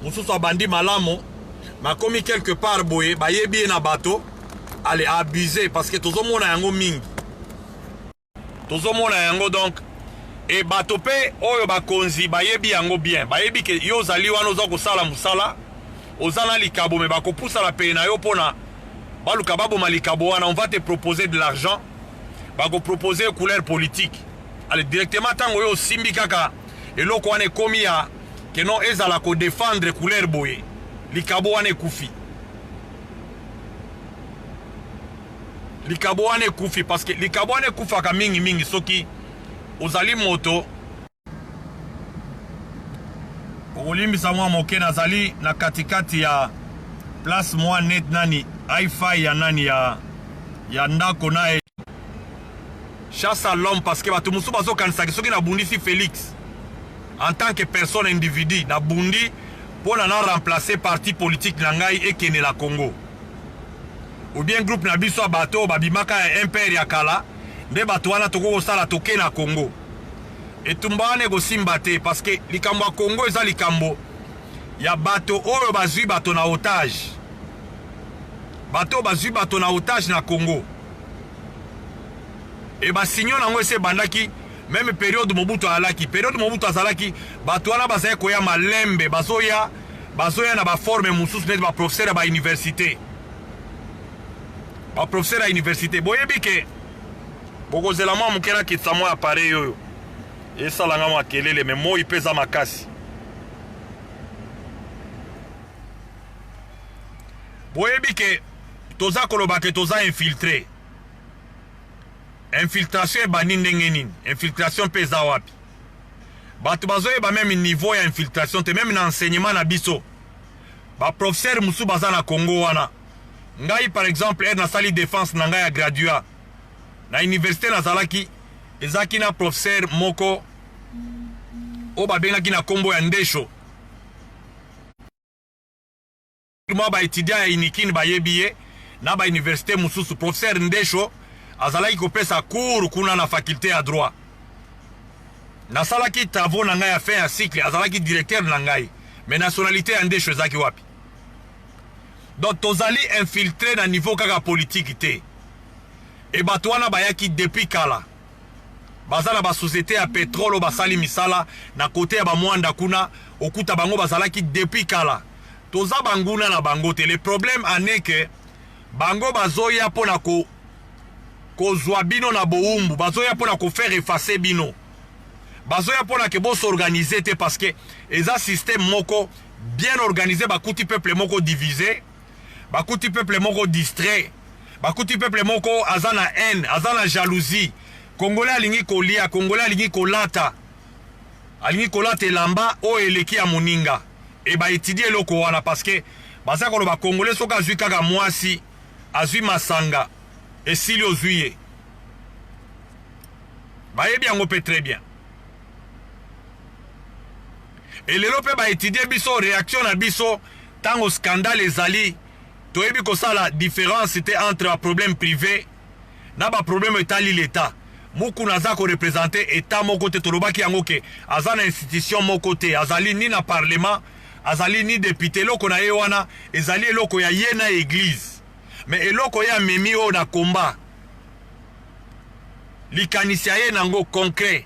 Mosusu abandi malamu, makomi quelque part boye, bayebi ye na bato, ale abuse parce que tozomona yango mingi. Tozomona yango donc e bato mpe oyo bakonzi bayebi yango bien, bayebi ke yo ozali wana oza kosala mosala, oza na likabo me bakopusana pene na yo mpona baluka baboma likabo wana. On va te proposer de l'argent, bakopropose couleur politique. Ale directement ntango oyo osimbi kaka eloko wana ekomi ya ke non ezala kodefendre couleur boye, likabo wana ekufi. Likabo wana ekufi parce que likabo wana ekufaka mingi mingi soki ozali moto. Okolimbisa mwa moke, nazali na katikati ya place mwa net nani hi-fi ya nani ya, ya ndako na ye chasse à l'homme, parce que bato mosusu bazokanisaki soki nabundisi Félix en tant que personne individu, nabundi mpona na remplacer parti politique na ngai ekende na Congo, ou bien groupe na biso ya bato oyo babimaka ya MPR ya kala nde bato wana tokoki kosala toke na Congo. Etumba wana ekosimba te parce que likambo ya Congo eza likambo ya bato oyo bazwi bato na otage, bato oyo bazwi bato na otage na Congo. E basinyo nango esi ebandaki meme periode Mobutu azalaki, periode Mobutu azalaki, bato wana bazali koya malembe, bazoya bazoya na baforme mosusu neti baprofesseur ya bauniversité, baprofesseur ya université. Boyebi ke bokozela mwa moke nakitisa mwa appareil oyo esala nga mwa kelele, me moi mpe eza makasi. Boyebi ke toza koloba ke toza infiltré. Infiltration ebandi ndenge nini? Infiltration mpe eza wapi? Bato bazoyeba meme niveau ya infiltration te, meme na enseignement na biso. Ba professeur mosusu baza na Congo wana. Ngai par exemple, heure nasali défense na ngai ya graduat na université nazalaki, ezalaki na professeur moko oyo babengaki na kombo ya Ndesho. Mwa ba étudiant ya Unikin bayebi ye na ba université mosusu. Professeur Ndesho azalaki kopesa cours kuna na faculté ya droit. Nasalaki travaux na ngai ya fin ya cycle, azalaki directeur na ngai. Mais nationalité ya Ndesho ezalaki wapi? Donc tozali infiltré na niveau kaka politique te. E bato wana bayaki depuis kala. Baza na ba société ya pétrole basali misala na côté ya ba Mwanda kuna, okuta bango bazalaki depuis kala. Toza banguna na bango te. Le problème en est que bango bazoya mpona ko kozwa bino na bowumbu, bazoya mpona ko faire effacer bino, bazoya mpona ke bosorganize te, parce que eza système moko bien organisé. Bakuti peuple moko divisé, bakuti peuple moko distrait, bakuti peuple moko aza na haine, aza na jalousie. Congolais alingi kolia, Congolais alingi kolata, alingi kolata elamba oyo eleki ya moninga. E baetidie eloko wana parce que baza koloba Congolais soki azwi kaka mwasi, azwi masanga, esili ozwi ye. Bayebi yango mpe très bien. E lelo mpe baetidie biso réaction na biso ntango scandale ezali, toyebi kosala différence te entre ba problème privé na ba problème etali l'État. Mukuna aza korepresente État moko te, tolobaki yango ke aza na institution moko te, azali ni na parlement, azali ni député. Eloko na ye wana ezali eloko ya ye na église, mais eloko ye amemi oyo na combat, likanisi ya ye nango concret.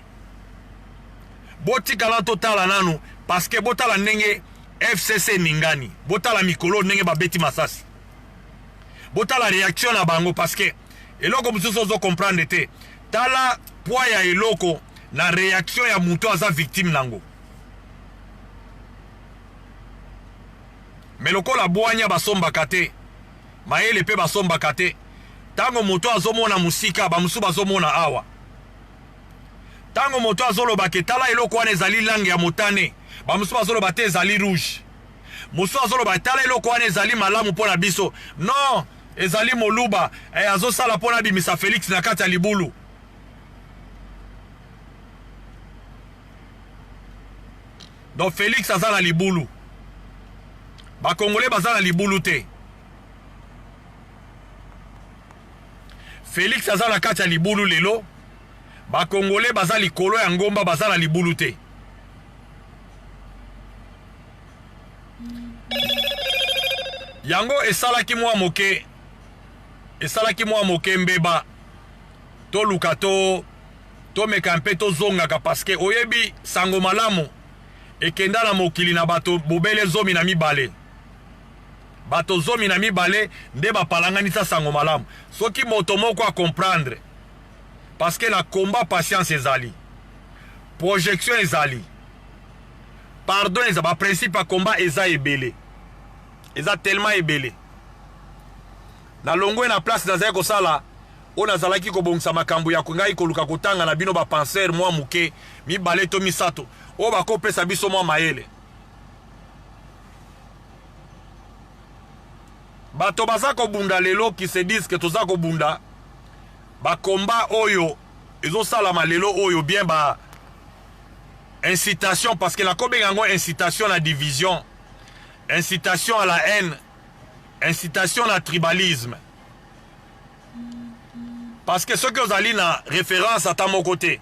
Botikala totala nanu, parce que botala ndenge FCC ningani, botala mikolo ndenge babeti masasi, botala réaction na bango, parce que eloko mosusu ozo comprendre te. Tala poids ya eloko na réaction ya moto aza victime nango. Me lokola bwanya basombaka te, mayele mpe basombaka te, ntango moto azomona mosika, bamosusu bazomona awa. Ntango moto azoloba ke tala eloko wana ezali langue ya motane, bamosusu bazoloba te ezali rouge. Mosusu azoloba tala eloko wana ezali malamu mpo na biso, non ezali moluba, eh, azosala mpo na bimisa Félix na kati ya libulu. Donc Félix aza na libulu, bakongole baza na libulu te. Félix aza na kati ya libulu lelo, bakongole baza likolo ya ngomba, baza na libulu te. Yango esalaki mwa moke, esalaki mwa moke mbeba. Toluka to tomeka mpe tozongaka, parce que oyebi sango malamu ekenda na mokili na bato bobele 12. Bato 12 nde bapalanganisa sango malamu. Soki moto moko a comprendre, parce que na combat patience ezali, projection ezali, pardon eza, ba principe ya combat eza ebele, eza tellement ebele. Na longwe na place nazali kosala oyo nazalaki kobongisa makambo ya ngai koluka kotanga na bino ba penseur mwa moke mibale to misato oyo bakopesa biso mwa mayele. Bato baza kobunda lelo qui se disent que toza kobunda ba combat oyo ezosalama lelo oyo bien ba incitation, parce que nakobenga yango incitation na division, incitation à la haine, incitation na tribalisme. Parce que soki ozali na référence ata moko te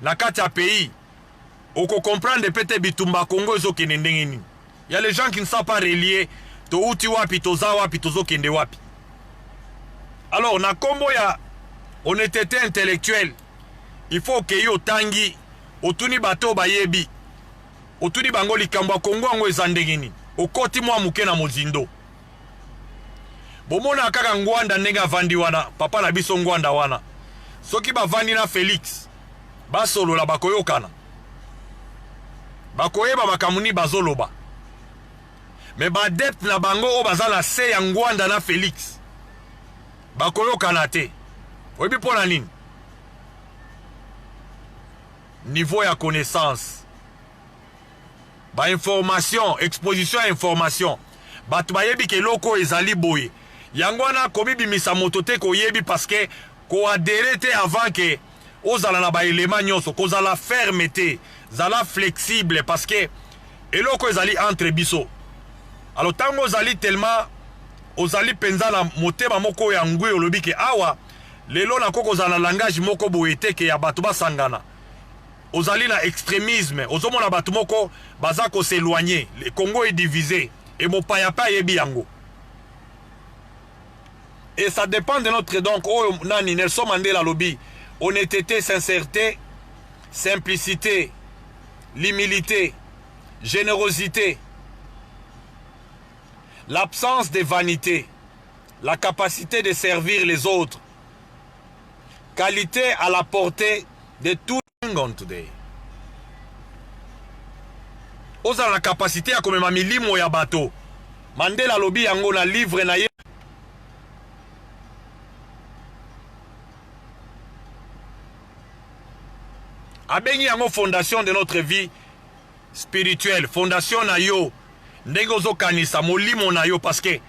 na kati ya pays, oko comprendre peut-être bitumba Congo ezokende ndenge nini. Il y a les gens qui ne savent pas relier touti wapi, toza wapi, tozokende wapi. Alors na kombo ya honnêteté intellectuelle, il faut que yo tangi otuni bato bayebi, otuni bango likambo ya Congo yango eza ndenge nini, okoti mwa moke na mozindo. Bomona kaka Ngwanda ndenge avandi wana, papa na biso Ngwanda wana, soki bavandi na Félix basolola, bakoyokana, bakoyeba makambo nini bazoloba. Me baadepte na bango oyo baza na se ya Ngwanda na Félix bakoyokana te. Oyebi mpo na nini? Niveau ya connaissance, ba information, exposition ya information, bato bayebi ke eloko oyo ezali boye. Yango wana komibimisa moto te koyebi, parce que koadhérer te avant ke ozala na baelema nyonso, kozala ferme te, zala flexible, parce que eloko ezali entre biso. Alors ntango ozali tellement ozali mpenza na motema moko ya ngwi, olobi ke awa lelo nakoki kozala na langage moko boye te ke ya bato basangana. Ozali na extrémisme, ozomona bato moko baza kos'éloigner. Le Congo est divisé et mopaya mpe ayebi yango, et ça dépend de notre, donc oyo nani Nelson Mandela alobi: honnêteté, sincérité, simplicité, l'humilité, générosité, l'absence de vanité, la capacité de servir les autres, qualité à la portée de tout on today. Ozala na capacité ya komema milimo ya bato. Mandela alobi yango na livre na ye. Abengi yango fondation de notre vie spirituelle, fondation na yo ndenge ozokanisa molimo na yo, parce que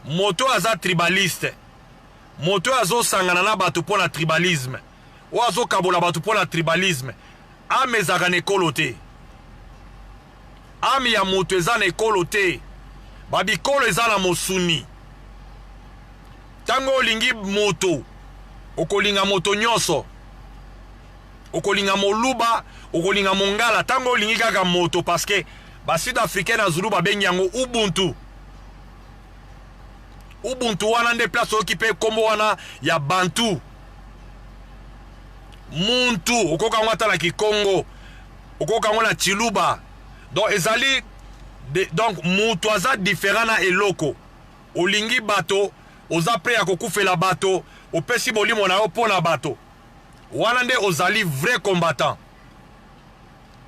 moto aza tribaliste, moto oyo azosangana na bato mpo na tribalisme, oyo azokabola bato mpo na tribalisme, âme ezalaka na ekolo te. Âme ya moto eza na ekolo te. Babikolo eza na mosuni. Ntango olingi moto, okolinga moto nyonso, okolinga moluba, okolinga mongala, ntango olingi kaka moto, parce que basud africain na Zulu babengi yango ubuntu. Ubuntu wana nde place oyoki mpe nkombo wana ya bantu. Muntu okoka yango ata na Kikongo, okoka yango na Chiluba. Donc ezali donc mutu aza différent na eloko. Olingi bato, oza prêt ya kokufela bato, opesi molimo na yo mpo na bato wana, nde ozali vrai combattant.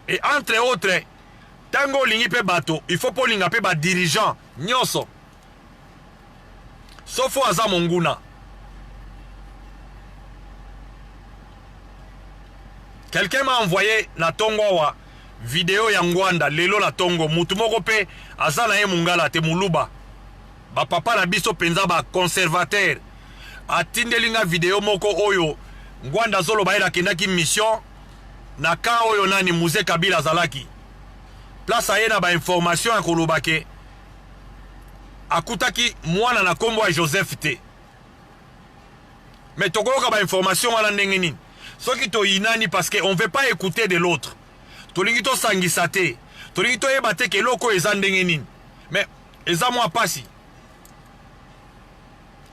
Et entre autres, ntango olingi mpe bato, il faut mpo olinga mpe badirigeant nyonso, sauf oyo aza monguna. Quelqu'un m'a envoyé na ntongo awa video ya Ngwanda lelo na ntongo. Mutu moko mpe aza na ye mongala te, moluba, bapapa na biso mpenza baconservateur, atindeli nga video moko oyo Ngwanda azoloba ye akendaki mission na camp oyo nani Mzee Kabila azalaki place. Aye na bainformation ya koloba ke akutaki mwana na nkombo ya Joseph te. Mais tokoyoka bainformation wana ndenge nini soki toyinani? Parce que on veut pas écouter de l'autre. Tolingi tosangisa te, tolingi toyeba te ke eloko oyo eza ndenge nini. Mais eza mwa pasi.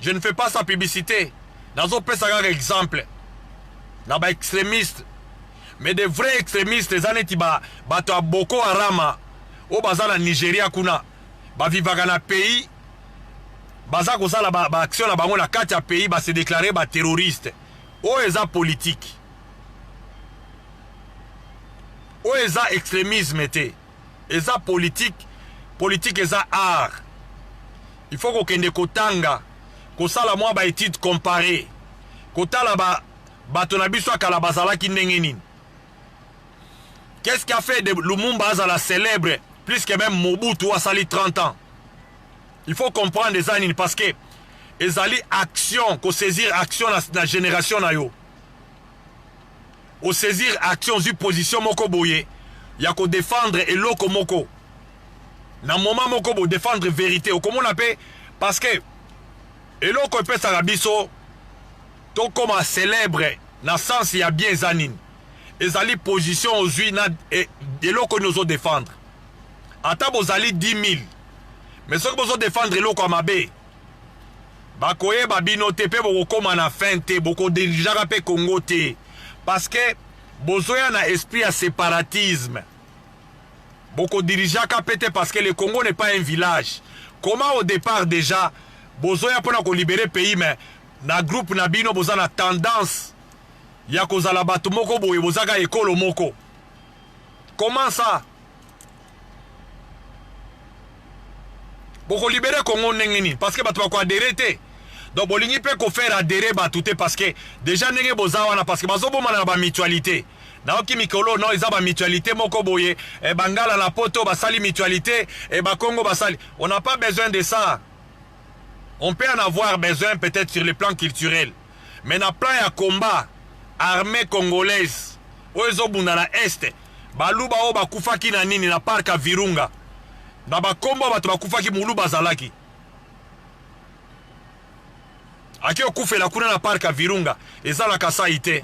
Je ne fais pas sa publicité. Nazopesa kaka exemple na ba extrémistes. Mais des vrais extrémistes eza neti ba bato ya Boko Harama oyo baza na Nigeria kuna, bavivaka na pays, baza kosala ba, ba action na bango na kati ya pays, ba se déclarer ba terroriste. Oyo eza politique, oyo eza extrémisme te, eza politique. Politique eza art. Il faut kokende kotanga, kosala mwa ba étude comparée, kotala ba bato na biso ya kala bazalaki ndenge nini. Qu'est-ce qui a fait de Lumumba azala célèbre plus que même Mobutu asali 30 ans? Il faut comprendre eza nini, parce que ezali action, kosaisir action na génération na yo. Osaisir action, ozwi position moko boye ya kodéfendre eloko moko na moment moko, bodéfendre vérité. Okomona mpe, parce que eloko epesaka biso tokóma célèbre na sens ya bien eza nini? Ezali position ozwi na eloko nini ozodéfendre. Ata bozali 10 000, mais soki bozodéfendre eloko ya mabe, bakoyeba bino te mpe bokokóma na fin te, bokodirigeaka mpe Congo te, parce que bozoya na esprit ya séparatisme. Bokodirigeaka mpe te, parce que le Congo n'est pas un village. Comment au départ déjà bozoya mpona kolibérer pays, mais na groupe na bino boza na tendance ya kozala bato moko boye, bozaka ekolo moko? Comment ça, bokolibérer Congo ndenge nini? Parce que bato bakoadhérer te. Donc bolingi mpe kofaire adhérer bato te, parce que déjà ndenge boza wana, parce que bazobomana na bamutualité. Nayoki mikolo no eza bamutualité moko boye, e, bangala na Poto basali mutualité, e, bakongo basali. On n'a pas besoin de ça. On peut en avoir besoin peut-être sur le plan culturel, mais na plan ya combat, armée congolaise oyo ezobunda na Est, baluba oyo bakufaki na nini, na parc ya Virunga, na bakombo bato bakufaki, moluba azalaki aki okufela kuna na parc ya Virunga, ezalaka sai te.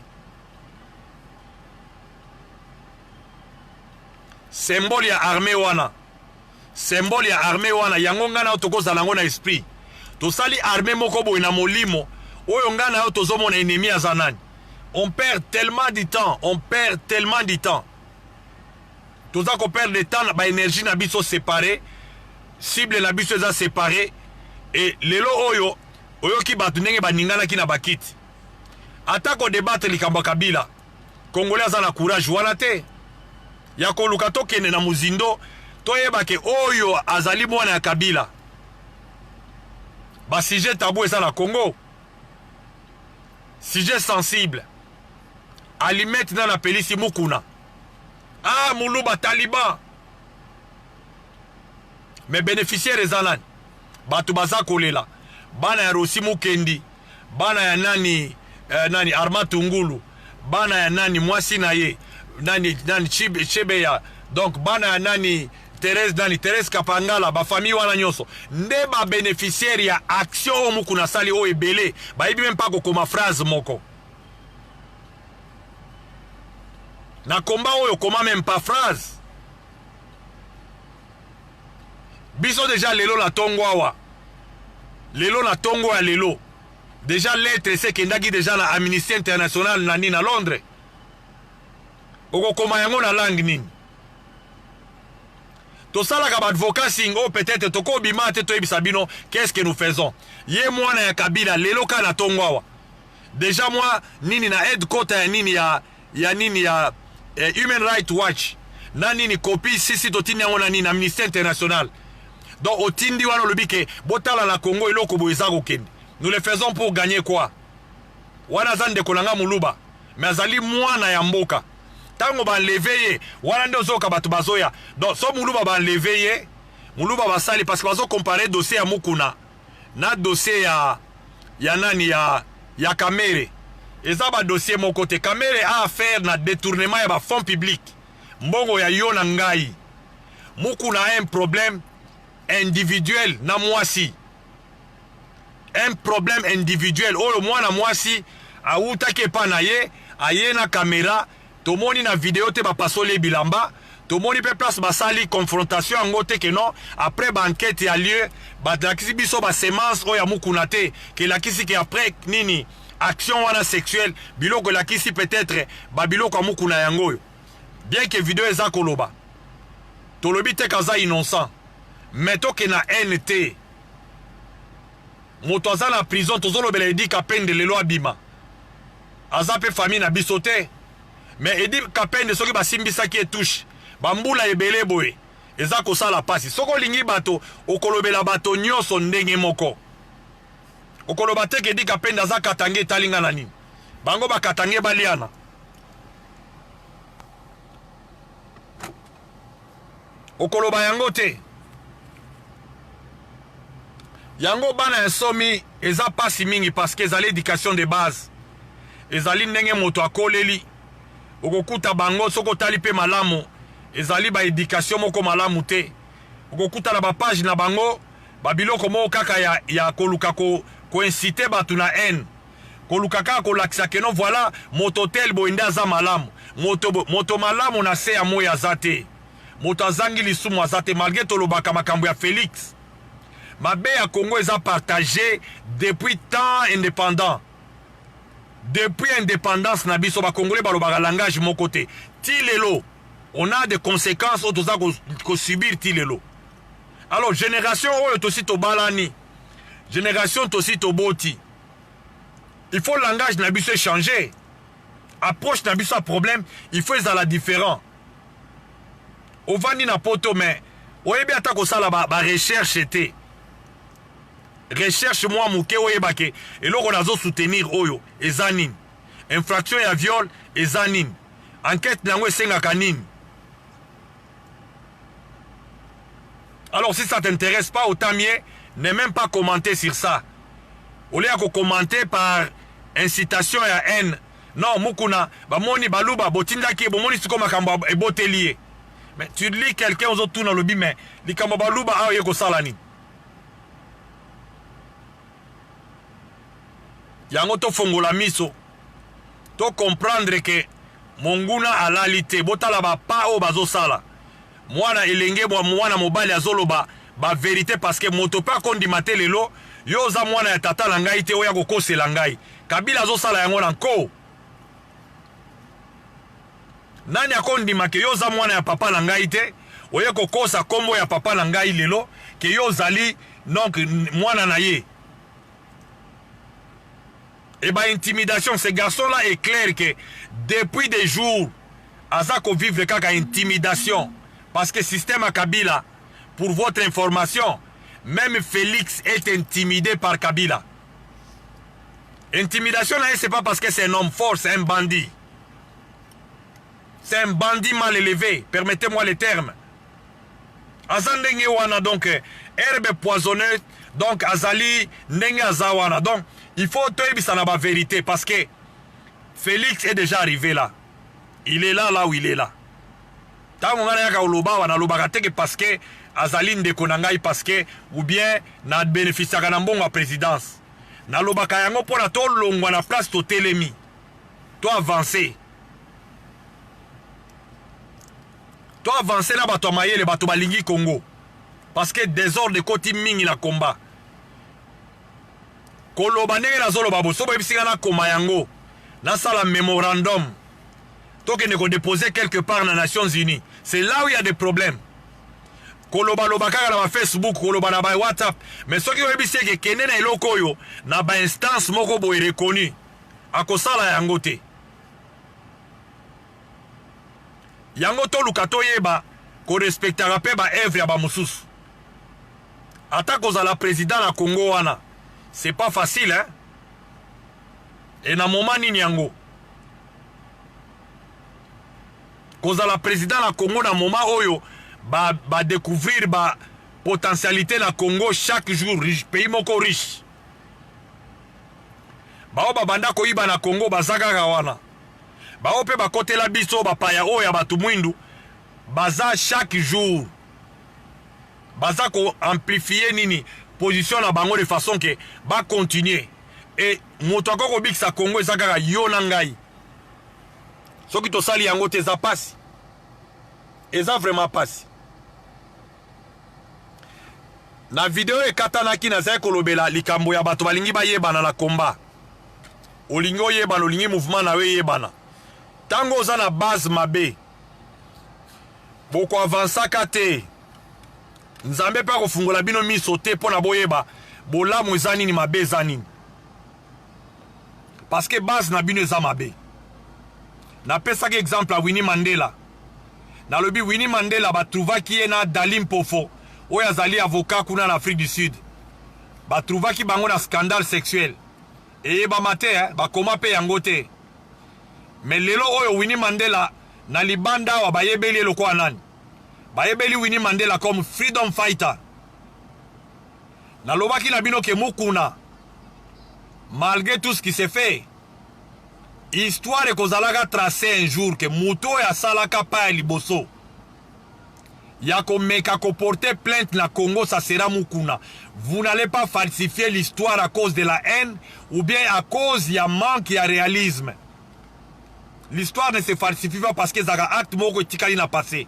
Symbole ya armée wana, symbole ya armée wana, yango ngai na yo tokozala yango na esprit. Tosali armée moko boye na molimo oyo ngai na yo tozomona ennemi aza nani. On perd tellement du temps, on perd tellement du temps. Toza koperdre temps, baénergie na biso séparé, cible na biso eza séparé. E lelo oyo oyoki bato ndenge baninganaki na bakiti, ata kodébattre likambo ya Kabila, Congolais aza na courage wana te ya koluka tokende na mozindo, toyeba ke oyo azali mwana ya Kabila. Basujet tabou eza na Congo, sujet sensible. Alimete na napelisi Mukuna, ah, moluba taliban, mais bénéficiaire eza nani? Bato baza kolela, bana ya Rossy Mukendi, bana ya nani, nani, Armand Tungulu, bana ya nani, mwasi na ye nani, nani, Chebeya, donc bana ya nani, Therese, nani, Therese Kapangala, bafamille wana nyonso nde babénéficiaire ya action oyo Mukuna asali. Oyo ebele bayebi même mpa kokoma phrase moko na komba oyo, koma même pas phrase. Biso déjà lelo na ntongo awa, lelo na ntongo ya lelo déjà lettre ese ekendaki déjà na Amnesty International na nini, na Londres. Okokoma yango na langue nini? Tosalaka baadvocacy oyo peut-être tokobima te, toyebisa bino qu'est-ce que nous faisons. Ye mwana ya Kabila, lelo kaka na ntongo awa déjà mwa nini na headquarter ya nini, ya nini, ya Human Right Watch na nini, copie sisi totindi yango na nini, na Amnesty International. Donc otindi wana, olobi ke botala na Congo eloko boye eza kokende. Nous le faisons pour gagner quoi? Wana aza ndeko na nga moluba, mais azali mwana ya mboka. Ntango baenlever ye wana nde ozoyoka bato bazoya. Donc so moluba baenlever ye, moluba basali, parce que bazocomparer dossier ya Mukuna na dossier ya nani, ya Kamerhe. Eza badossier moko te. Kamerhe a affaire na détournement ya bafonds public, mbongo ya yo na ngai. Mukuna a un problème individuel na mwasi, un problème individuel oyo mwana mwasi awutaki epa na ye, aye na caméra, tomoni na video te, bapasoli ye bilamba. Tomoni mpe place basali confrontation yango te ke non, après ba enquête ya lieu balakisi biso ba semence oyo ya Mukuna te, ke elakisi ke après nini action wana sexuelle biloko elakisi peut-être ba biloko ya Mukuna yango oyo. Bien que video eza koloba, tolobi te kaza innocent, mais toke na haine te. Moto aza na prison, tozolobela Eddy Kapende lelo abima, aza pe famille na biso te. Mais Eddy Kapende soki basimbisaki ye touche bambula ebele boye eza kosala pasi. Soki olingi bato okolobela bato nyonso ndenge moko. Okoloba te ke Eddy Kapende aza katange, etali nga na nini? Bango bakatange baliana. Okoloba yango te. Yango bana ya somi eza pasi mingi parce que ezali education de base. Ezali ndenge moto akoleli. Okokuta bango soki otali pe malamu ezali ba education moko malamu te. Okokuta na ba page na bango ba biloko moko kaka ya, ya koluka ko, ko inciter bato na haine. Koluka kaka kolakisa que non voilà moto tel boye nde aza malamu. Moto, moto malamu na se ya moyi aza te. Moto azangi lisumu aza te malgré tolobaka makambo ya Felix. Mabe ya Congo eza partage depuis temps indépendant. Depuis indépendance na biso ba Congolais balobaka langage moko te. Ti lelo on a des conséquences oyo toza ko subir ti lelo. Alors génération oyo tosi tobalani, génération tosi toboti, il faut langage na biso échanger, approche na biso ya problème il faut ezala différent. Ovandi na poto mais oyebi ata kosala ba recherche te. Recherche mwa moke oyeba ke eloko nazo soutenir oyo eza nini, infraction ya viol eza nini, enquête na yango esengaka nini. Alors si ça t'intéresse pas, autant mieux ne même pas commenter sur ça. Au lieu ya commenter par incitation ya haine. Non, Mukuna, bamoni baluba botindaki bomoni siko makambo eboteli ye. Mais tu lis quelqu'un ozotuna lobi mais likambo baluba awa ye kosala nini? Yango tofongola miso to comprendre que monguna alali te. Botala ba pas oyo bazosala. Mwana elenge bwa mwana mobali azoloba ba verite parce que moto pe akondima te lelo yo oza mwana ya tata na ngai te oya kokosela ngai. Kabila azosala yango na nko. Nani akondima ke yo oza mwana ya papa na ngai te oye kokosa kombo ya papa na ngai lelo ke yo ozali donc mwana na ye. Et ba intimidation, ce garçon là est clair que depuis des jours aza ko vivre kaka intimidation parce que système à Kabila, pour votre information, même Félix est intimidé par Kabila. Intimidation là, c'est pas parce que c'est un homme fort, c'est un bandit. C'est un bandit mal élevé, permettez-moi le terme. Aza ndenge wana, donc herbe poisonneuse, donc azali ndenge aza wana. Donc il faut toyebisa na ba vérité parce que Félix est déjà arrivé là. Il est là, là où il est là. Tango nga nayaka koloba wana, nalobaka te que parce que azali ndeko na ngai, parce que ou bien na bénéficiaka na mbongo ya présidence. Nalobaka yango mpona tolongwa na place totelemi, to avancer. To avancer na bato ya mayele, bato balingi Congo. Parce que désordre ekoti mingi na combat. Koloba ndenge nazoloba bo, soki boyebisi nga nakoma yango, nasala mémorandum, tokende kodéposer quelque part na Nations Unies. C'est là où il y a des problèmes. Koloba loba kaka na ba Facebook, koloba na ba WhatsApp, mais soki oyebisi eke kende na eloko oyo na ba instance moko boye reconnu, akosala yango te. Yango toluka toyeba korespectaka pe ba œuvre ya ba mosusu. Ata kozala président na Congo wana, c'est pas facile, hein? Et na moment nini yango? Kozala président na Congo na moment oyo ba découvrir ba potentialité na Congo chaque jour, riche, pays moko riche. Bao babanda koyiba na Congo baza kaka wana. Bao pe bakotela biso bapaya oyo ya bato mwindu baza chaque jour. Baza ko amplifier nini position na bango de façon que ba continuer. Et moto akoki kobikisa Congo eza kaka yo na ngai. Soki tosali yango te eza pasi. Eza vraiment pasi. Na video ekatanaki nazali kolobela likambo ya bato balingi bayebana na combat. Olingi oyebana, olingi mouvement na yo eyebana. Tango oza na base mabe, bokoavansaka te. Nzambe mpe akofungola bino miso te mpo na boyeba bolamu eza nini, mabe eza nini. Parce que base na bino eza mabe. Napesaki exemple ya Winnie Mandela. Nalobi Winnie Mandela batrouvaki ye na Dali Mpofo oyo azali avocat kuna na Afrique du Sud. Batrouvaki bango na scandale sexuel. Eyebama te, eh? Bakoma mpe yango te. Mais lelo oyo Winnie Mandela na libanda awa bayebeli ye lokola nani? Bayebeli Winnie Mandela comme freedom fighter. Nalobaki na bino ke Mukuna, malgré tout ce qui s'est fait, histoire ekozalaka trace un jour ke moto oyo asalaka pa ya liboso ya komeka koporter plainte na Congo, ça sera Mukuna. Vous n'allez pas falsifier l'histoire à cause de la haine ou bien à cause ya manque ya réalisme. L'histoire ne se falsifie pas parce que ezalaka acte moko etikali na passé.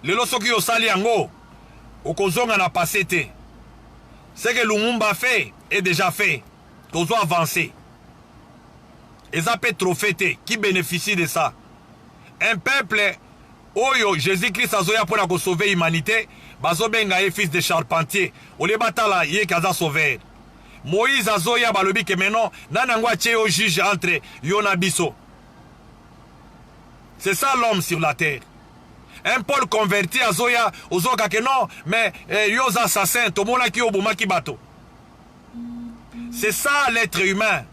Lelo soki osali yango, okozonga na passé te. Ce que Lumumba fait est déjà fait. Tozo avancer. Eza pe trophée te. Qui bénéficie de ça? Un peuple oyo Jésus-Christ azoya mpona kosauver humanité, bazobenga ye fils de charpentier. Olie batala ye kaza sauveur. Moïse azoya balobi ke maintenant nani yango atie yo juge entre yo na biso. C'est ça l'homme sur la terre. Un Paul converti azoya ozoka ke non mais eh, yo oza assassin, tomonaki yo obomaki bato. C'est ça l'être humain.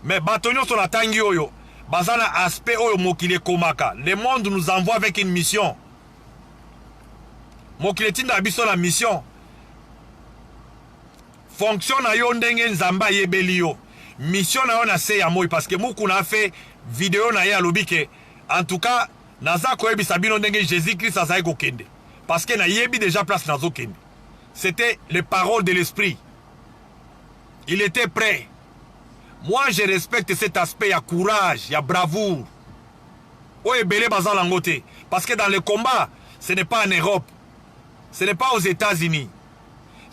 Mais bato nyonso natangi oyo baza na aspect oyo mokili ekomaka. Le monde nous envoie avec une mission. Mokili etindaka biso na mission. Fonction na yo ndenge Nzambe ayebeli yo. Mission na yo na se ya moi parce que Mukuna a fait vidéo na ye alobi ke en tout cas naza koyebisa bino ndenge Jésus-Christ azali kokende parce que nayebi déjà place nazokende. C'était les paroles de l'esprit. Il était prêt. Moi je respecte cet aspect ya courage, ya bravoure. Oyo ebele baza nango te parce que dans le combat, ce n'est pas en Europe, ce n'est pas aux États-Unis.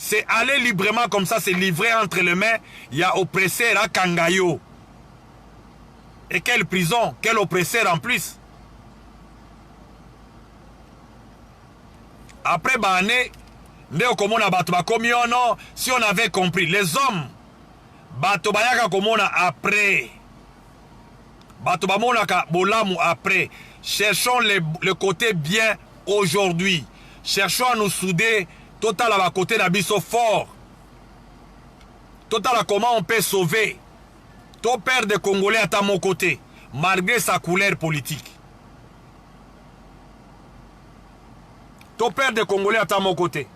C'est aller librement comme ça, se livrer entre les mains, il y a oppresseur à Kangayo. Et quelle prison, quel oppresseur en plus. Après ba année, nde okomona bato bakomi oh non, si on avait compris. Les hommes, bato bayaka komona après. Bato bamonaka bolamu après. Cherchons le côté bien aujourd'hui. Cherchons à nous souder. Total à côté na biso fort. Total à comment on peut sauver. To père de Congolais à mon côté, malgré sa couleur politique. To père de Congolais à mon côté.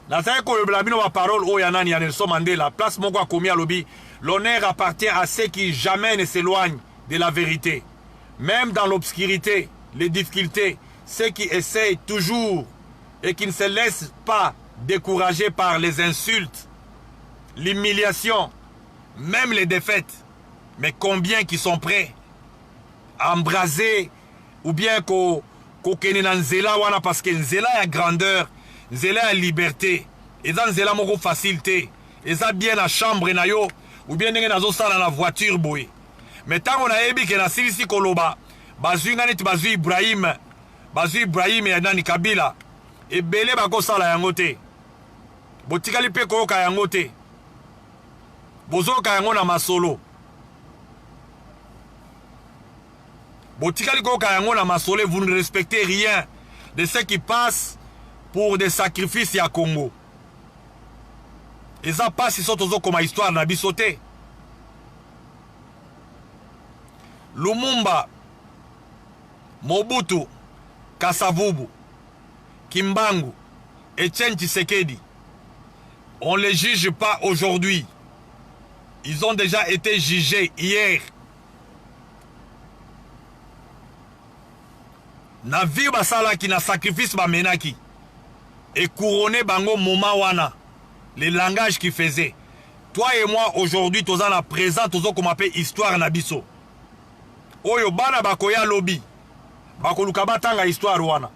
Nazali kolobela bino ba parole oyo ya nani ya Nelson Mandela, place moko akomi alobi l'honneur appartient à ceux qui jamais ne s'éloignent de la vérité, même dans l'obscurité, les difficultés, ceux qui essayent toujours et qui ne se laissent pas décourager par les insultes, l'humiliation, même les défaites. Mais combien qui sont prêts à embraser ou bien kokende na nzela wana, parce que nzela ya grandeur, nzela ya liberté, eza nzela moko facile te. Eza bien na chambre na yo ou bien ndenge nazosala na voiture boye. Mais ntango nayebi ke nasilisi koloba, bazwi nga neti bazwi Ibrahim, bazwi Ibrahim ya nani Kabila, ebele bakosala yango te. Botikali mpe koyoka yango te. Bozoyoka yango na masolo. Botikali koyoka yango na masolo, vous ne respectez rien de ce qui passe pour des sacrifices ya Congo. Eza pasi so tozokoma histoire na biso te. Lumumba, Mobutu, Kasavubu, Kimbangu, Etienne Tshisekedi, on les juge pas aujourd'hui. Ils ont déjà été jugés hier. Na vie basalaki, na sacrifice bamenaki, et couronné bango moment wana, les langages qu'ils faisaient. Toi et moi aujourd'hui, toza na présent, tozo koma pe histoire na biso. Oyo bana bakoya lobi bakoluka batanga histoire wana.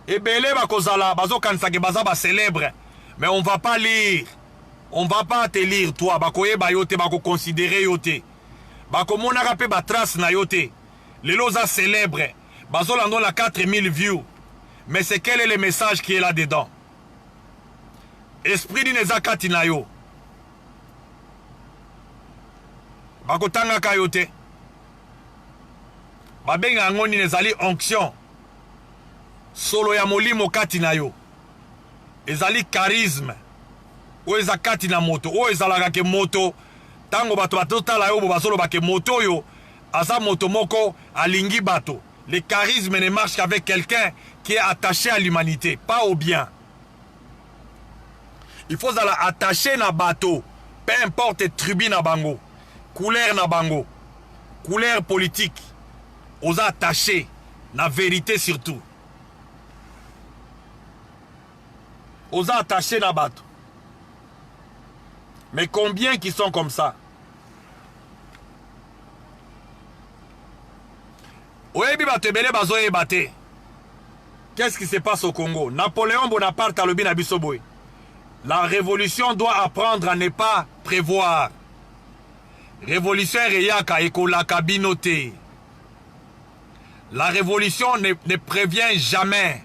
Ebele bakozala bazokanisa ke baza ba célèbre, mais on va pas lire. On va pas te lire toi, bakoyeba yo te, bakoconsidérer yo te. Bakomonaka pe ba trace na yo te. Lelo oza célèbre, bazolanda na 4000 views. Mais c'est quel est le message qui est là-dedans? Esprit nini eza kati na yo? Bakotangaka yo te. Babenga yango nini? Ezali onction. Solo ya molimo kati na yo. Ezali charisme. Oyo eza kati na moto. Oyo ezalaka ke moto, tango bato batotala yo, bazoloba ke moto oyo aza moto moko alingi bato. Le charisme ne marche qu'avec quelqu'un qui est attaché à l'humanité, pas au bien. Il faut zala attaché na bato, peu importe tribu na bango, couleur na bango, couleur politique, oza attaché na vérité surtout. Oza attaché na bato. Mais combien qui sont comme ça? Oyebi bato ebele bazoyeba te. Qu'est-ce qui se passe au Congo? Napoléon Bonaparte alobi na biso boye. La révolution doit apprendre à ne pas prévoir. Révolution eyaka ekolaka bino te. La révolution ne prévient jamais.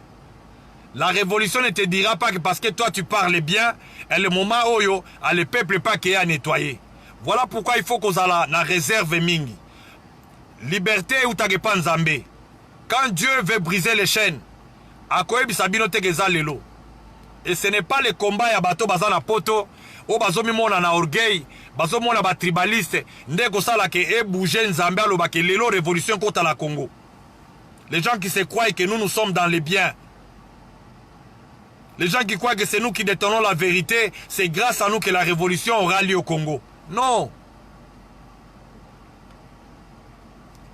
La révolution ne te dira pas que parce que toi tu parles bien, et le moment oyo, a le peuple pas qui est à nettoyer. Voilà pourquoi il faut qu'on ait la réserve mingi. Liberté ou tagepa nzambe. Quand Dieu veut briser les chaînes, akoyebisa bino te eza lelo. Et ce n'est pas le combat ya bato baza na poto, oyo bazomimona na orgueil, bazomona ba tribaliste, nde kosala ke e bouger nzambe aloba ke lelo révolution kota na Congo. Les gens qui se croient que nous, nous sommes dans les biens. Les gens qui croient que c'est nous qui détenons la vérité, c'est grâce à nous que la révolution aura lieu au Congo. Non.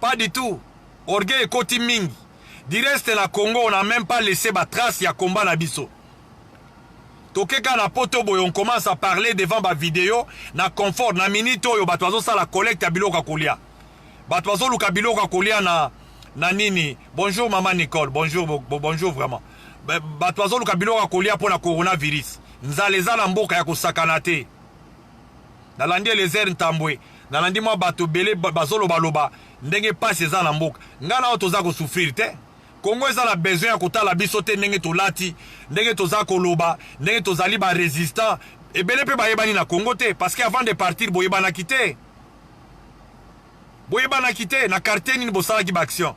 Pas du tout. Orgueil ekoti mingi. Du reste na Congo, on n'a même pas laissé ba trace ya combat na biso. Tokeka na poto boye, on commence à parler devant ba vidéo na confort na minute oyo bato bazosala collecte ya biloko ya kolia. Bato bazoluka biloko ya kolia na nini. Bonjour maman Nicole, bonjour, bonjour vraiment. Bato bazoluka biloko ya kolia mpona coronavirus. Nzala eza na mboka ya kosakana te. Nalandi Eliezer Ntambwe, nalandi mwa bato ebele bazolobaloba ndenge pasi eza na mboka. Ngai na oyo toza kosouffrir te. Congo eza na besoin ya kotala biso te ndenge tolati, ndenge toza koloba, ndenge tozali ba résistant. Ebele mpe bayebani na Congo te, parce que avant de partir boyebanaki te. Boyebanaki te na quartier nini bosalaki ba action.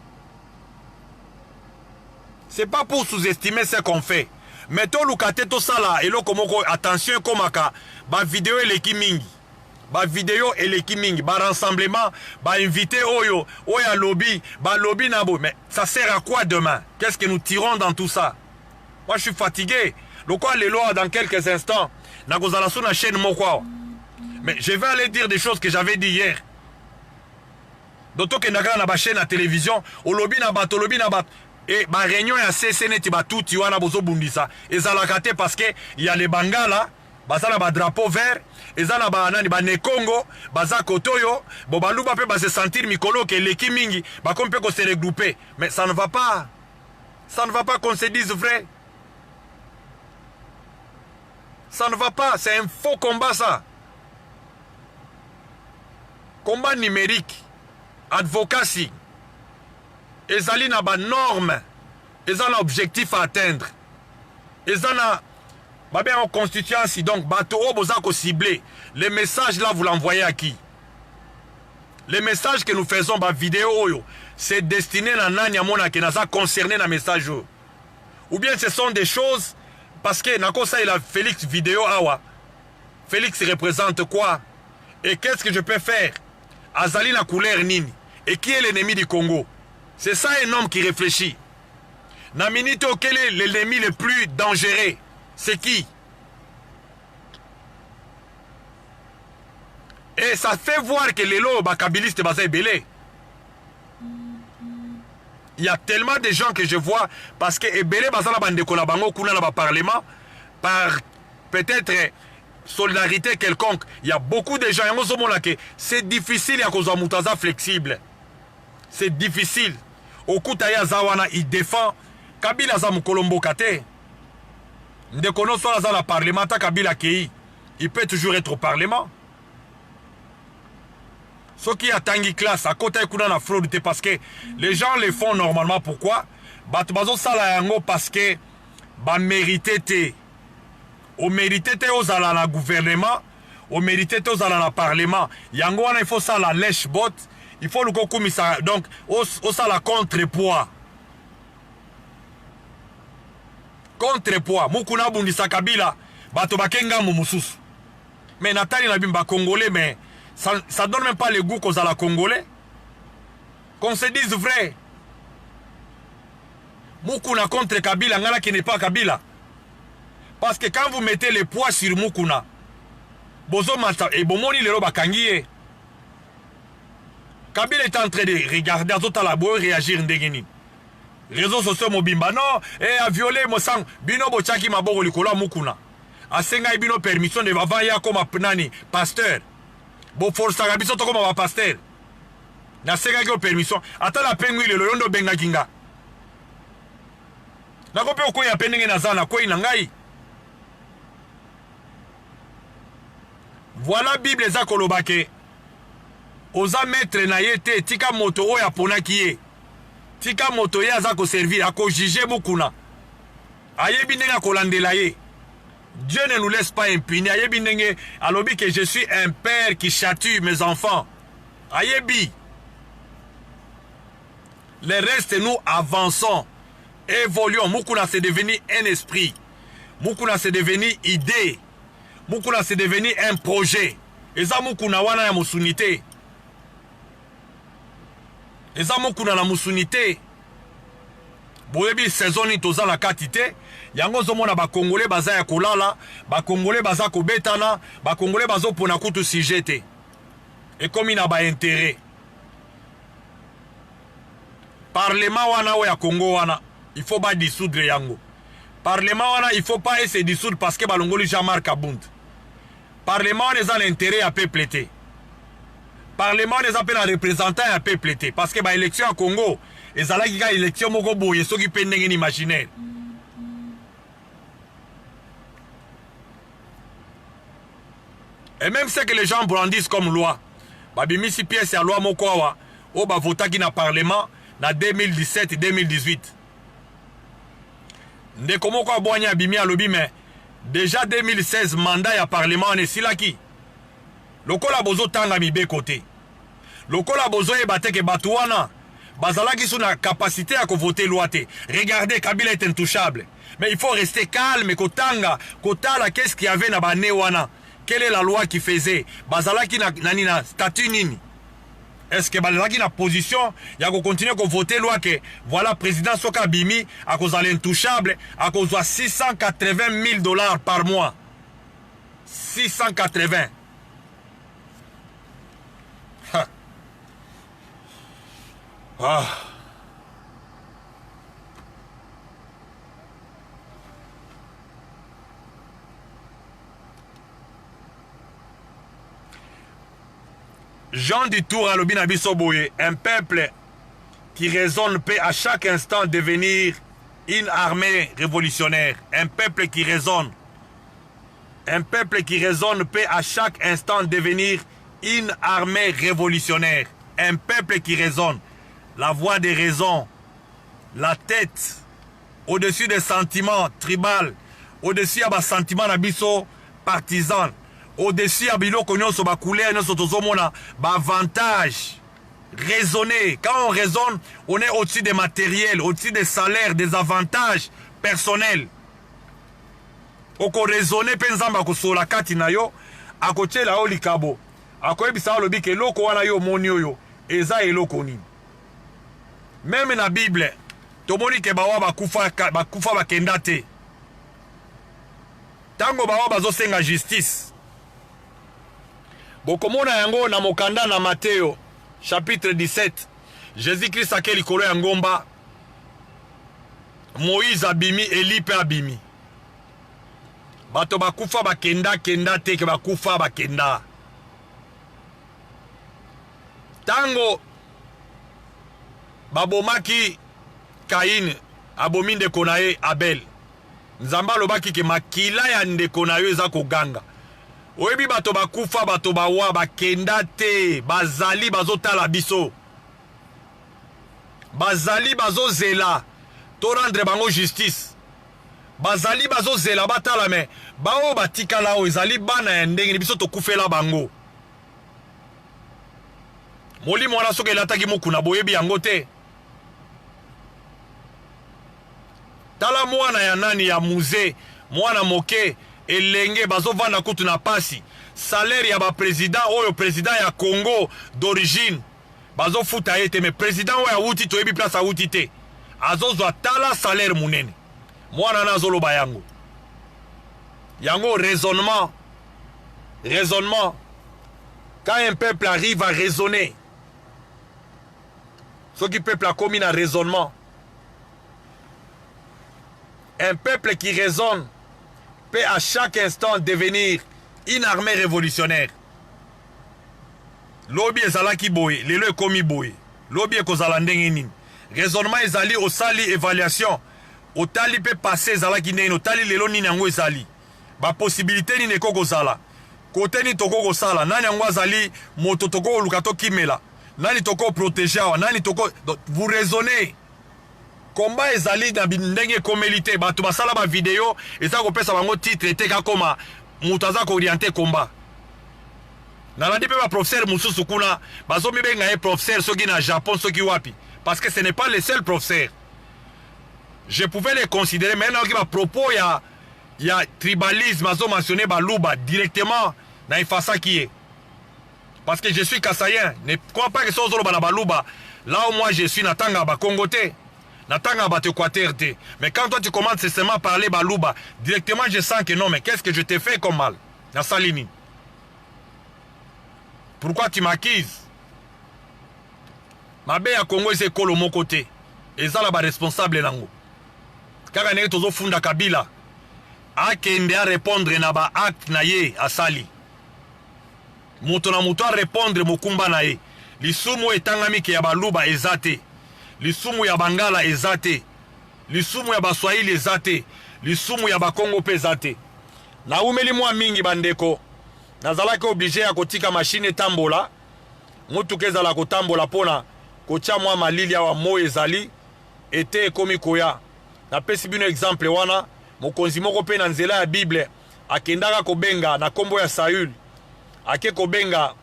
C'est pas pour sous-estimer ce qu'on fait. Mais toluka te tosala eloko moko, attention ekomaka ba vidéo eleki mingi. Ba vidéo eleki mingi, ba rassemblement, ba invité oyo, oyo alobi, ba lobi na bo. Mais ça sert à quoi demain? Qu'est-ce que nous tirons dans tout ça? Moi je suis fatigué. Lokwa lelo dans quelques instants, nakozala sur la chaîne moko awa. Mais je vais aller dire des choses que j'avais dit hier. Donc tokendaka na ba chaîne ya télévision, olobi na bato, olobi na bato. Et ba réunion ya CC neti batuti wana bozobundisa ezalaka te parce que y a les Bangala, baza na ba drapeau vert, eza na ba nani ba Nekongo, baza kotoyo, bo baluba pe ba se sentir mikolo ke eleki mingi, bakomi pe ko se regrouper. Mais ça ne va pas. Ça ne va pas qu'on se dise vrai. Ça ne va pas, c'est un faux combat ça. Combat numérique, advocacy, ezali na ba normes, eza na objectif à atteindre. Eza na ba bien en constituency, donc bato oyo boza ko cibler. Les messages là, vous l'envoyez à qui? Les messages que nous faisons, ba vidéo oyo, c'est destiné na nani amona ke naza concerné na message oyo. Ou bien ce sont des choses parce que nakosa il a Félix vidéo awa. Félix représente quoi? Et qu'est-ce que je peux faire? Azali na couleur nini? Et qui est l'ennemi du Congo? C'est ça un homme qui réfléchit. Na minute quel est l'ennemi le plus dangereux? C'est qui? Et ça fait voir que lelo ba kabiliste baza ebele. Il y a tellement de gens que je vois parce que ebele baza na bandeko na bango kuna na ba parlement par peut-être Solidarité quelconque. Il y a beaucoup de gens yango ozomona ke c'est difficile ya kozwa moto aza flexible. C'est difficile. Okuta ye aza wana il défend Kabila aza mokolo mboka te. Ndeko nyonso aza na parlement ata Kabila akei, il peut toujours être au parlement. Soki atangi classe akotaki kuna na fraude te parce que les gens le font normalement. Pourquoi bato bazosala yango? Parce que bamérite te. Omérite te ozala na gouvernement, omérite te ozala na parlement. Yango wana il faut sala lèche-botte, il faut luka okumisa, donc osala contrepoids, contrepoids. Mukuna abundisa Kabila, bato bake ngambo mosusu. Mais natali na bino bacongolais, mais ça donne même pas le goût kozala congolais, qu'on se dise vrai. Mukuna contre Kabila, ngai nakende pas Kabila, parce que quand vous mettez le poids sur Mukuna, bozomata. E bomoni lelo bakangi ye. Kabila est en train de regarder, azotala boyo réagir ndenge nini. Réseaux sociaux mobimba non e aviole mosango. Bino botiaki maboko likolo ya Mukuna, asengai bino permission de avant ye akoma nani, pasteur. Boforsaka biso tokoma bapasteur. Nasengaki yo permission? Ata napengwi lelo, yo nde obengaki nga. Nako mpe okwei mpe ndenge naza, nakwei na ngai. Voilà, Bible eza koloba ke oza maître na ye te. Tika moto oyo aponaki ye, tika moto ye aza koservir, akojuge. Mukuna ayebi ndenge akolandela ye. Dieu ne nous laisse pas impunis. Ayebi ndenge alobi que je suis un père qui châtue mes enfants. Ayebi le reste. Nous avançons, évoluons. Mukuna, c'est devenu un esprit. Mukuna, c'est devenu idée. Mukuna, c'est devenu un projet. Eza Mukuna wana ya mosuni te, eza Mukuna na mosuni te. Boyebi saison nini toza na kati te. Yango ozomona bakongole baza ya kolala, bakongole baza kobetana, bakongole bazopona kutu sujet te. Ekomi na baintérêt. Parlement wana oyo ya Congo wana, il faut badissoudre yango. Parlement wana, il faut pas ese dissoudre parce que balongoli Jean-Marc Kabund. Parlement wana eza na intérêt ya peuple te. Parlement wana eza mpe na représentant ya peuple te, parce que baélection ya Congo ezalaki kaka élection moko boye, soki mpe ndenge ni imaginaire. Et même ce que les gens brandissent comme loi, babimisi pièce ya loi moko awa oyo bavotaki na parlement na 2017 2018. Ndeko moko abwani abimi, alobi mais déjà 2016 mandat ya parlement wana esilaki. Lokola bozotanga mibeko te, lokola bozoyeba te ke bato wana bazalaki su na capacité ya kovote loi te. Regardez, Kabila est intouchable, mais il faut rester calme, kotanga, kotala qu'est-ce qu'il y avait na bane wana, quelle est la loi qui faisait, bazalaki na nani, na statut nini. Est-ce que bazalaki na position ya kocontinue kovote loi ke voilà, président soki abimi akozala intouchable, akozwa 680 000 $ par mois? 680. Ha. Ah. Jean Dutour alobi na biso boye: un peuple qui raisonne peut à chaque instant devenir une armée révolutionnaire. Un peuple qui raisonne, un peuple qui raisonne peut à chaque instant devenir une armée révolutionnaire. Un peuple qui raisonne, la voix des raisons, la tête au-dessus des sentiments tribal, au-dessus ya basentiment na biso partisan, au-dessus ya biloko nyonso, bacouleur nyonso tozomona, baavantage. Raisonner, quand on raisonne, on est au-dessus des matériels, au-dessus des salaires, des avantages personnels. Okoraisonne mpe Nzambe akosola kati na yo, akotiela yo likabo, akoyebisa yo, alobi ke eloko wana yo omoni oyo eza eloko nini. Même na Bible tomoni ke bawa bakufa, bakufa bakenda te. Ntango bawa bazosenga justice, bokomona yango na mokanda na Mateo chapitre 17. Jésus Christ ake likolo ya ngomba, Moïse abimi, Eli mpe abimi. Bato bakufa bakenda kenda te ke bakufa bakenda. Tango babomaki Kain abomi ndeko na ye Abel. Nzambe alobaki ke makila ya ndeko na yo eza koganga. Oyebi bato bakufa, bato bawa, bakenda te, bazali bazotala biso. Bazali bazozela to rendre bango justice. Bazali bazozela batala me baoyo batikala oyo ezali bana ya ndenge biso tokufela bango. Molimo wana soki elataki mukuna boyebi yango te. Tala mwana ya nani ya muze mwana moke elenge bazovanda kutu na pasi salaire ya ba president oyo president ya Congo d'origine bazofuta ye te mais president oyo awuti toyebi place awuti te azozwa tala salaire munene mwana wana azoloba yango yango raisonnement raisonnement quand un peuple arrive à raisonner soki peuple akomi na raisonnement Un peuple qui raisonne peut à chaque instant devenir une armée révolutionnaire. Lobi ezalaki boye, lelo ekomi boye. Lobi ekozala ndenge nini? Raisonnement ezali osali évaluation, otali pe passé ezalaki ndenge nini, otali lelo nini yango ezali. Ba possibilité nini ekoki kozala? Kote nini tokoki kosala? Nani yango azali moto tokoki koluka tokimela? Nani tokoki protéger awa? Nani toko Donc, vous raisonnez. Combat ezali na ndenge ekomeli te bato basala ba video eza kopesa bango titre te kakoma moto aza kooriente combat nalandi mpe baprofesseur mosusu kuna bazomibenga ye professeur soki na japon soki wapi parce que ce n'est pas le seul professeur je pouvais les considérer mais nayoki bapropos ya, ya tribalisme azo mentionne baluba directement na efasaki ye Parce que je suis Kasaïen. Ne crois pas que soki ozoloba na baluba, là où moi je suis natanga ba Congo te. Natanga bato Équateur te. Mais quand toi tu commences seulement à parler baluba, directement je sens que non, mais qu'est-ce que je t'ai fait comme mal? Nasali nini? Pourquoi tu m'accuses? Mabe ya Congo eza ekolo moko te. Eza na ba responsable nango. Kaka ndenge tozofunda Kabila akende a répondre na ba acte na ye asali. Moto na moto a repondre mokumba na ye. Lisumu oyo etangami ke ya baluba eza te. Lisumu ya bangala eza te. Lisumu ya baswahili eza te. Lisumu ya bakongo pe eza te. Nawumeli mwa mingi bandeko. Nazalaki oblige ya kotika machine etambola. Motuka ezala kotambola pona kotia mwa malili awa moi ezali. Ete ekomi koya. Napesi bino exemple wana. Mokonzi moko pe na nzela ya Bible akendaka kobenga na kombo ya Saül, ake kobenga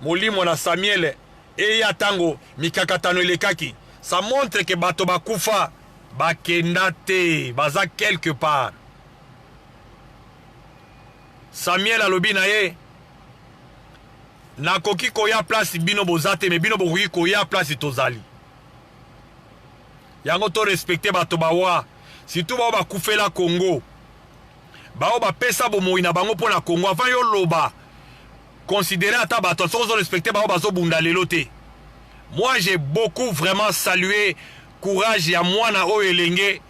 molimo na Samuel eya tango mikakatano elekaki. Ça montre que bato bakufa bakenda te, baza quelque part. Samuel alobi na ye, nakoki koya place bino boza te, mais bino bokoki koya place tozali. Yango to respecter bato bawa, surtout bao bakufela Congo. Baoyo bapesa bomoyi na bango mpo na Congo avant yo loba considérer ata bato soki ozo respecter bango bazobunda lelo te. Moi j'ai beaucoup vraiment salué courage ya mwana oyo elenge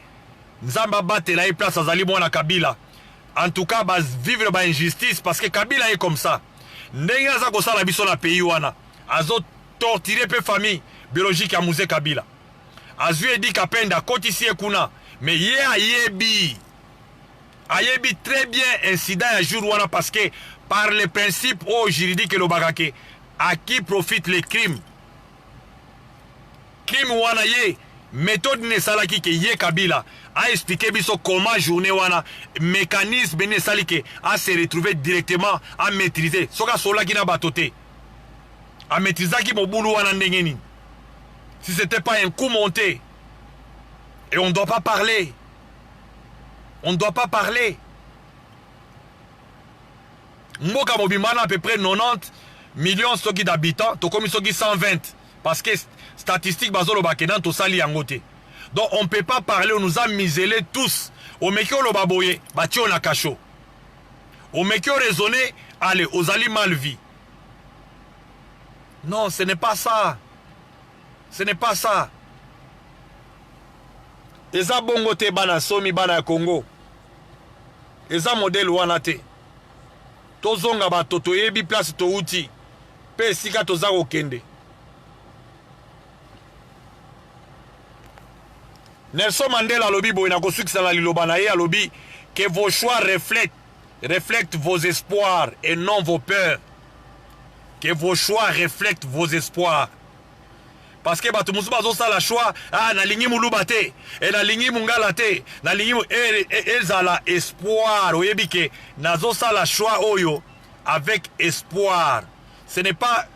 Nzambe abatela ye place azali mwana Kabila. En tout cas ba vivre ba injustice parce que Kabila est comme ça. Ndenge aza kosala biso na pays wana azo torturer pe famille biologique ya Mzee Kabila. Azui Eddy Kapend akotisi ye kuna mais ye ayebi ayebi très bien incident ya jour wana parce que par le principe oyo juridique elobaka ke à qui profite le crime crime wana ye méthode nini esalaki ke ye Kabila a expliquer biso comment journée wana mécanisme nini esali ke a se retrouver directement a maîtriser soki asololaki na bato te a maîtrisaki mobulu wana ndenge nini si c'était pas un coup monté et on ne doit pas parler on ne doit pas parler mboka mobimba na à peu près 90 millions soki d'habitants tokomi soki 120 parce que statistique bazoloba ke nani tosali yango te donc on peut pas parler on nous a miselé tous omeki oloba boye batie yo na cachot omeki oraisonner allez ozali mal vie non ce n'est pas ça ce n'est pas ça eza bongo te bana somi bana ya Congo. Eza modèle wana te. Tozonga bato toyebi place touti mpe esika toza kokende. Nelson Mandela alobi boye na kosukisa na liloba na ye alobi que vos choix reflètent reflètent vos espoirs et non vos peurs. Que vos choix reflètent vos espoirs. Parce que bato mosusu bazosala choix, ah nalingi muluba te, e nalingi mungala te, nalingi e, e, ezala espoir, oyebi ke nazosala choix oyo avec espoir. Ce n'est pas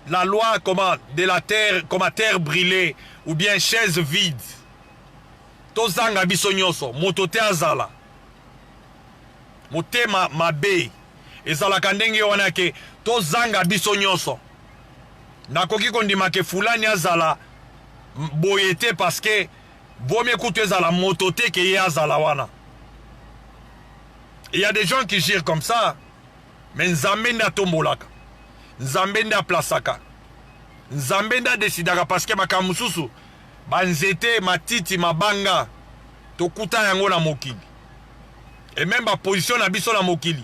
la loi comment de la terre comme terre brûlée ou bien chaise vide. Tozanga biso nyonso, moto te azala. Motema mabe ezalaka ndenge wana ke tozanga biso nyonso. Nakoki kondima ke fulani azala boye te parce que vaut mieux kutu ezala moto te ke ye azala wana. Il y a des gens qui girent comme ça, mais Nzambe nde atombolaka. Nzambe nde aplasaka. Nzambe nde adesidaka parce que makambo mosusu banzete, matiti, mabanga tokuta yango na mokili. Et même ba position na biso na mokili,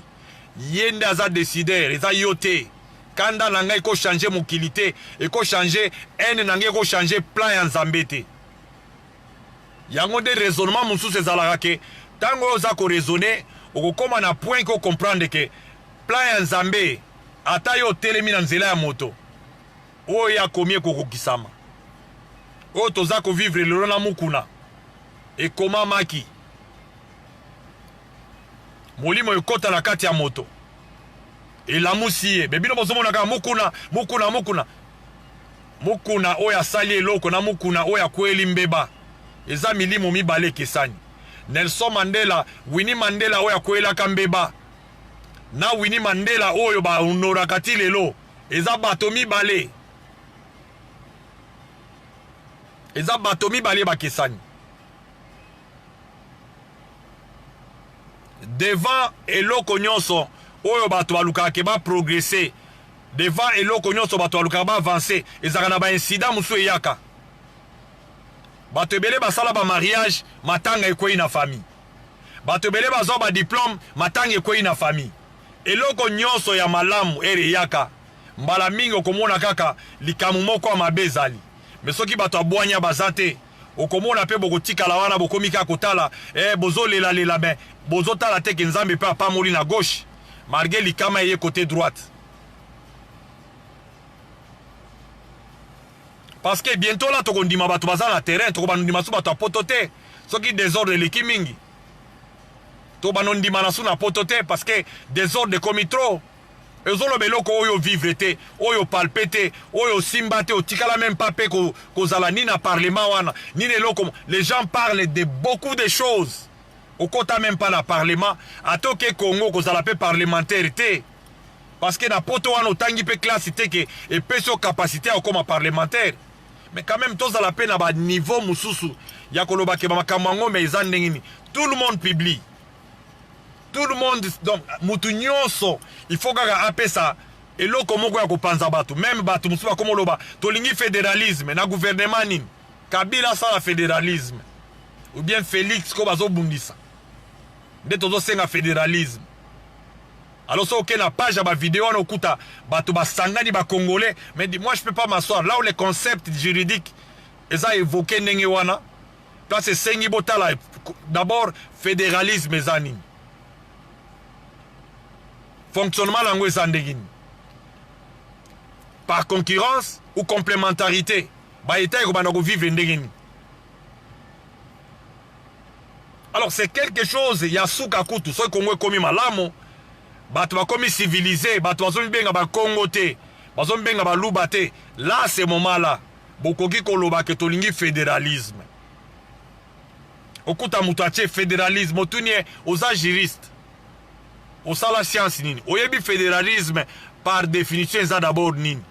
ye nde aza décideur, eza yo te. Kanda na ngai eko changer mokili te, eko changer haine na ngai eko changer plan ya Nzambe te. Yango nde raisonnement mosusu ezalaka ke ntango oyo oza ko raisonner okokoma na point ko comprendre ke plan ya Nzambe ata yo otelemi na nzela ya moto oyo ye akomi ekokokisama. Oyo toza ko vivre lelo na Mukuna ekomamaki. Molimo ekota na kati ya moto elamusi ye. Me bino bozomona kaka Mukuna, Mukuna, Mukuna. Mukuna oyo asali eloko na Mukuna oyo akweli mbeba eza milimo mibale ekesani. Nelson Mandela, Winnie Mandela oyo akwelaka mbeba na Winnie Mandela oyo ba honoraka ti lelo eza bato mibale. Eza bato mibale bakesani. Devant eloko nyonso oyo bato balukaka ke ba progresser, devant eloko nyonso bato balukaka ba avancer, ezalaka na ba incident mosusu eyaka. Bato ebele basala ba mariage, matanga ekwei na famille. Bato ebele bazwa ba diplome, matanga ekwei na famille. Eloko nyonso ya malamu ere eyaka, mbala mingi okomona kaka likambo moko ya mabe ezali. Mais soki bato ya bwanya baza te, okomona pe bokotikala wana bokomi kaka kotala, bozolela lela, mais bozotala te ke Nzambe pe apamoli na gauche, malgré likama eye côté droite. Parce que bientôt là tokondima bato baza na terrain, tokobandima su bato ya poto te soki désordre eleki mingi. Tobandima na su na poto te parce que désordre ekomi trop. Ezoloba eloko oyo vivre te, oyo palpe te, oyo simba te, otikala même pas pe kozala ni na parlement wana, ni na eloko. Les gens parlent de beaucoup de choses. Okota même pas na parlement, ata oke Congo kozala pe parlementaire te. Parce que na poto wana otangi pe classe te ke epesi yo capacité ya kokoma parlementaire. Mais quand même tozala pe na ba niveau mosusu ya koloba ke ba makambo yango mais eza ndenge nini. Tout le monde publie. Tout le monde, donc mutu nyonso il faut kaka apesa eloko moko ya kopanza bato. Même bato mosusu bakoma oloba tolingi fédéralisme na gouvernement nini? Kabila asala fédéralisme ou bien Félix ko bazobundisa nde tozosenga fédéralisme. Alors soki okei na page ya ba vidéo wana okuta bato basangani ba congolais, mais moi je peux pas m'asseoir là où les concepts juridiques eza évoqué ndenge wana. Place esengi botala d'abord fédéralisme eza nini, fonctionnement nango eza ndenge nini, par concurrence ou complémentarité, ba état ekobanda kovivre ndenge nini. Alors c'est quelque chose ya suka kutu soki Congo ekomi malamu, bato bakomi civilisé, bato bazomibenga ba Congo te, bazomibenga ba Luba te, là ce moment là bokoki koloba ke tolingi fédéralisme. Okuta moto atie fédéralisme, otuni ye oza juriste, osala science nini, oyebi fédéralisme par définition eza d'abord nini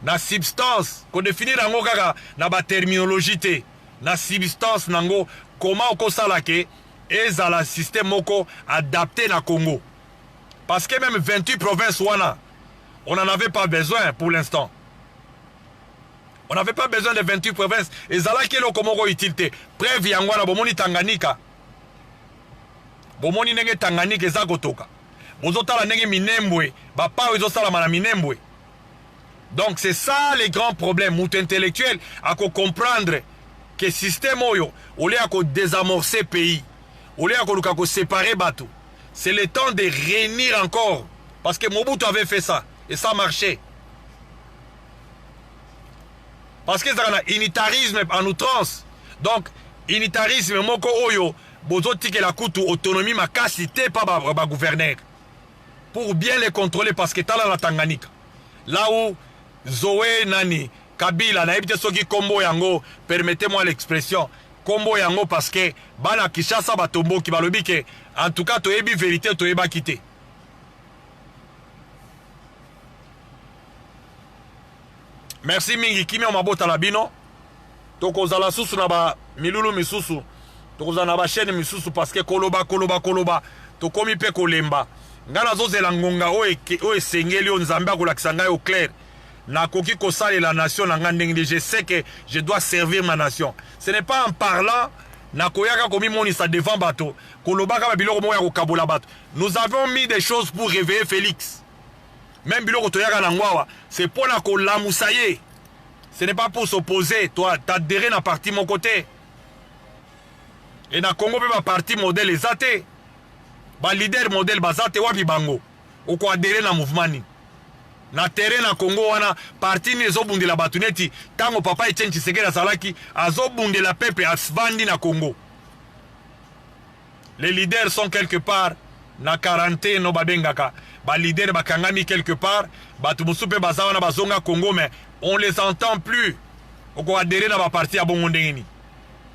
na substance, kodéfinir yango kaka na ba terminologie te, na substance nango comment okosala ke ezala système moko adapté na Congo. Parce que même 28 provinces wana, on n'en avait pas besoin pour l'instant. On n'avait pas besoin de 28 provinces. Ezalaki eloko moko utile te. Preuve yango wana bomoni Tanganyika. Bomoni ndenge Tanganyika eza kotoka. Bozotala ndenge Minembwe, bapao ezosalama na Minembwe. Donc c'est ça le grand problème. Moto intellectuel ako comprendre que système oyo au lieu ya ko désamorcer pays, au lieu ya koluka ko séparer bato, c'est le temps de réunir encore parce que Mobutu avait fait ça et ça marchait. Parce que ezalaka na unitarisme en outrance. Donc unitarisme moko oyo bozotikela kutu autonomie makasi te pa ba, ba gouverneur pour bien les contrôler parce que tala na Tanganyika là où Zoé nani Kabila nayebi te soki kombo yango, permettez-moi l'expression, kombo yango parce que bana Kinshasa batomboki balobi ke en tout cas toyebi vérité toyebaki te. Merci mingi kimia mabota na bino. Tokozala susu na ba milulu misusu, tokozala na ba chaîne misusu parce que koloba koloba koloba tokomi pe kolemba. Nga nazozela ngonga oyo oyo esengeli oyo Nzambe akolakisa ngai au clair. Nakoki kosalela nation na nga ndenge nde je sais que je dois servir ma nation. Ce n'est pas en parlant nakoyaka komimonisa devant bato kolobaka ba biloko moko ya kokabola bato. Nous avons mis des choses pour réveiller Félix. Même biloko toyaka na ngwawa, c'est pona kolamusa ye. Ce n'est pas pour s'opposer, toi t'adhérer na parti mon côté. Et na Congo pe ba parti modèle eza te. Ba leader modèle baza te wapi bango. Oko adhérer na mouvement nini? Na terrain na Congo wana parti nini ezobundela bato neti tango papa Etienne Tshisekedi azalaki azobundela peuple asvandi na Congo. Les leaders sont quelque part na quarantaine no babengaka ba leaders bakangami quelque part bato mosusu mpe baza wana bazonga Congo mais on les entend plus. Oko adhérer na ba parti ya bongo ndenge nini?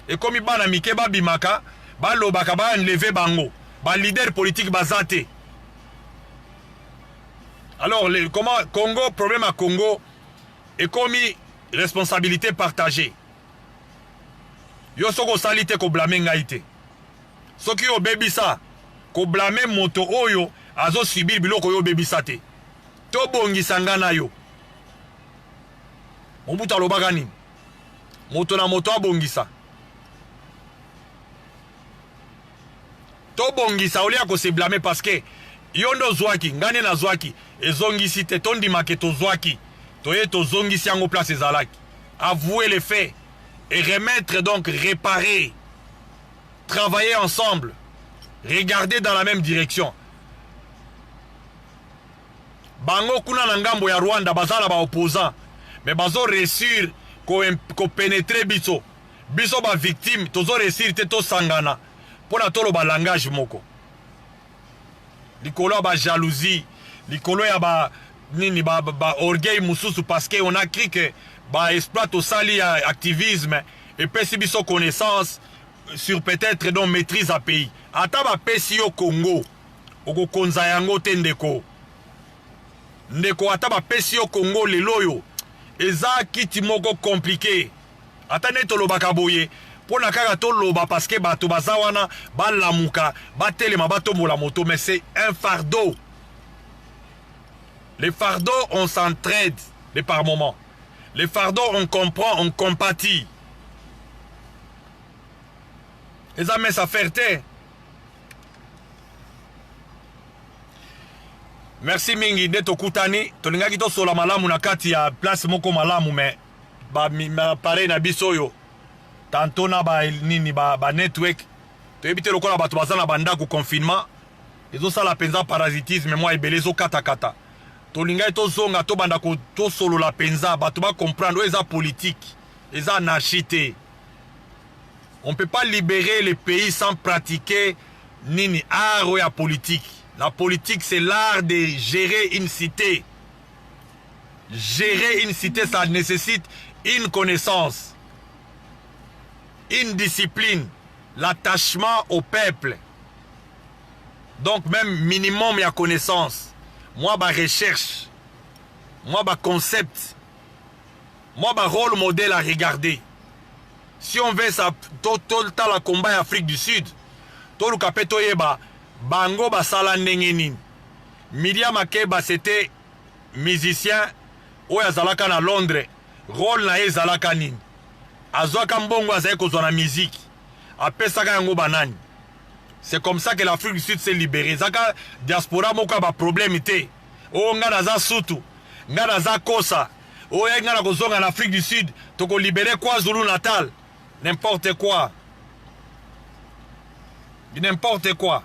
Ekomi bana mike babimaka balobaka ba enlever bango ba leaders politiques baza te. Alors les, comment Congo problème à Congo ekomi responsabilité partagée. Yo soki osali te ko blâmer ngai te. Soki obebisa ko blâmer moto oyo azo subir biloko yo obebisa te. Tobongisa nga na yo. Mobutu alobaka nini? Moto na moto abongisa. Tobongisa olia ko se blâmer parce que yo nde ozwaki, nga nde nazwaki, ezongisi te, tondima ke tozwaki, toye tozongisi yango place ezalaki. Avouer les faits et remettre donc réparer, travailler ensemble, regarder dans la même direction. Bango kuna na ngambo ya Rwanda baza na ba opposants mais bazo réussir ko, ko pénétrer biso. Biso ba victime tozo réussir te tosangana pona toloba langage moko. Likolo ya ba jalousie, likolo ya ba nini ba, ba orgueil mususu parce que on a cru que ba exploit tosali ya activisme epesi biso connaissance sur peut-être donc maîtrise ya pays. Ata ba pesi yo Congo okokonza yango te ndeko. Ndeko ata ba pesi yo Congo lelo oyo eza kiti moko compliqué. Ata nde tolobaka boye pona kaka toloba parce que bato baza wana balamuka batelema batombola moto mais c'est un fardeau. Les fardeaux on s'entraide de par moment. Les fardeaux on comprend, on compatit. Eza mince affaire te. Merci mingi nde tokutani, tolingaki tosola malamu na kati ya place moko malamu mais ba appareil na biso oyo tantôt na ba nini ba, ba network toyebi te lokola bato baza na bandako confinement ezosala mpenza parasitisme mwa ebele ezokatakata. Tolingaki tozonga tobanda tosolola mpenza bato ba comprendre oyo eza politique, eza anarchie te. On peut pas libérer le pays sans pratiquer nini art oyo ya politique. La politique c'est l'art de gérer une cité. Gérer une cité, ça nécessite une connaissance, une discipline, l'attachement au peuple. Donc même minimum ya connaissance, moi ba recherche, moi ba concept, moi ba rôle modèle à regarder. Si on veut ça, totala combat ya Afrique du Sud, toluka pe toyeba bango basala ndenge nini. Miriam Makeba c'était musicien oyo azalaka na Londres, rôle na ye ezalaka nini? Azwaka mbongo azali kozwa na musique, apesaka yango banani? C'est comme ça que l'Afrique du Sud s'est libérée. Ezaka diaspora moko ya ba problème te. Oh nga naza Sutu, nga naza Kosa. Oh nga na kozonga na Afrique du Sud, toko libérer KwaZulu Natal. N'importe quoi. N'importe quoi.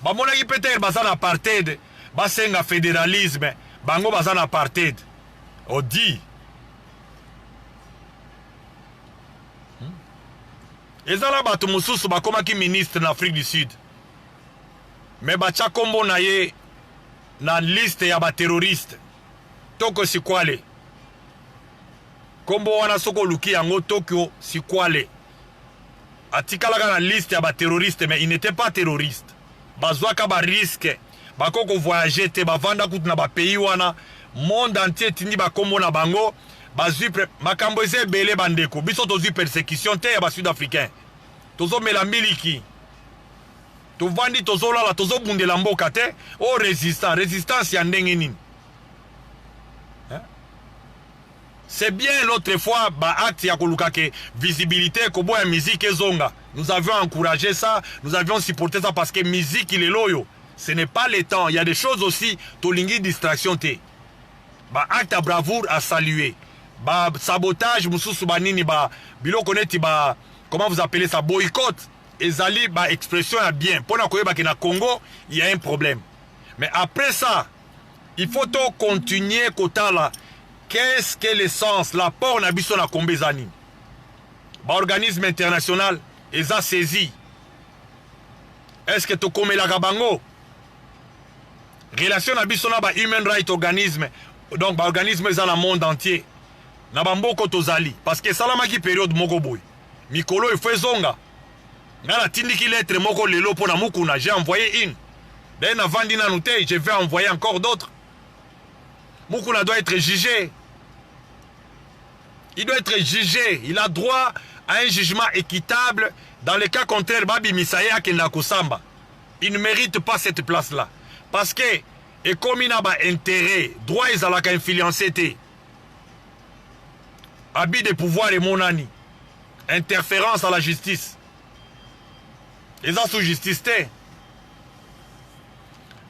Bamonaki peut-être baza na apartheid, basenga fédéralisme, bango baza na apartheid. Odi. Eza na bato mosusu bakomaki ministre na Afrique du Sud, mais batya nkombo na ye na liste ya baterroriste. Toko Sikwale, nkombo wana soki oluki yango, Tokyo Sikwale atikalaka na liste ya baterroriste, mais il n'était pas terroriste. Bazwaka barisque, bakoki kovoyage te, bavanda kutu na bapays wana, monde entier etindi bakombo na bango. Bazwi makambo eza ebele. Bandeko, biso tozwi persécution te ya basud africain. Tozomela miliki, tovandi, tozolala, tozobundela mboka te. O résistant, résistance ya ndenge nini? C'est bien, l'autre fois, baacte ya koluka ke visibilité, koboya musique ezonga, nous avions encouragé ça, nous avions supporté ça, parce que musique lelo oyo, ce n'est pas le temps. Il y a des choses aussi, tolingi distraction te. Baacte ya bravoure à saluer, basabotage mosusu, banini, ba biloko neti ba, comment vous appelez ça, boycott, ezali baexpression ya bien mpona koyeba ke na Congo il y a un problème. Mais après ça, il faut to continuer kotala qu'est-ce que le sens, l'apport na biso na Kombe eza nini. Baorganisme international eza saisi, est ce que tokomelaka bango? Relation na biso na ba human right organisme, donc baorganisme eza na monde entier, na bamboka tozali, parce que esalamaki période moko boye. Mikolo ifo ezonga. Ngai natindiki lettre moko lelo mpo na Mukuna, j'ai envoyé une. D'ailleurs, navandi nanu te, je vais envoyer encore d'autres. Mukuna doit être jugé, il doit être jugé, il a droit à un jugement équitable. Dans le cas contraire, babimisa ye, akenda kosamba. Il ne mérite pas cette place là parce que ekomi na baintérêt. Droit ezalaka influencé te. Abus de pouvoir emonani, interférence à la justice, eza sous justice te.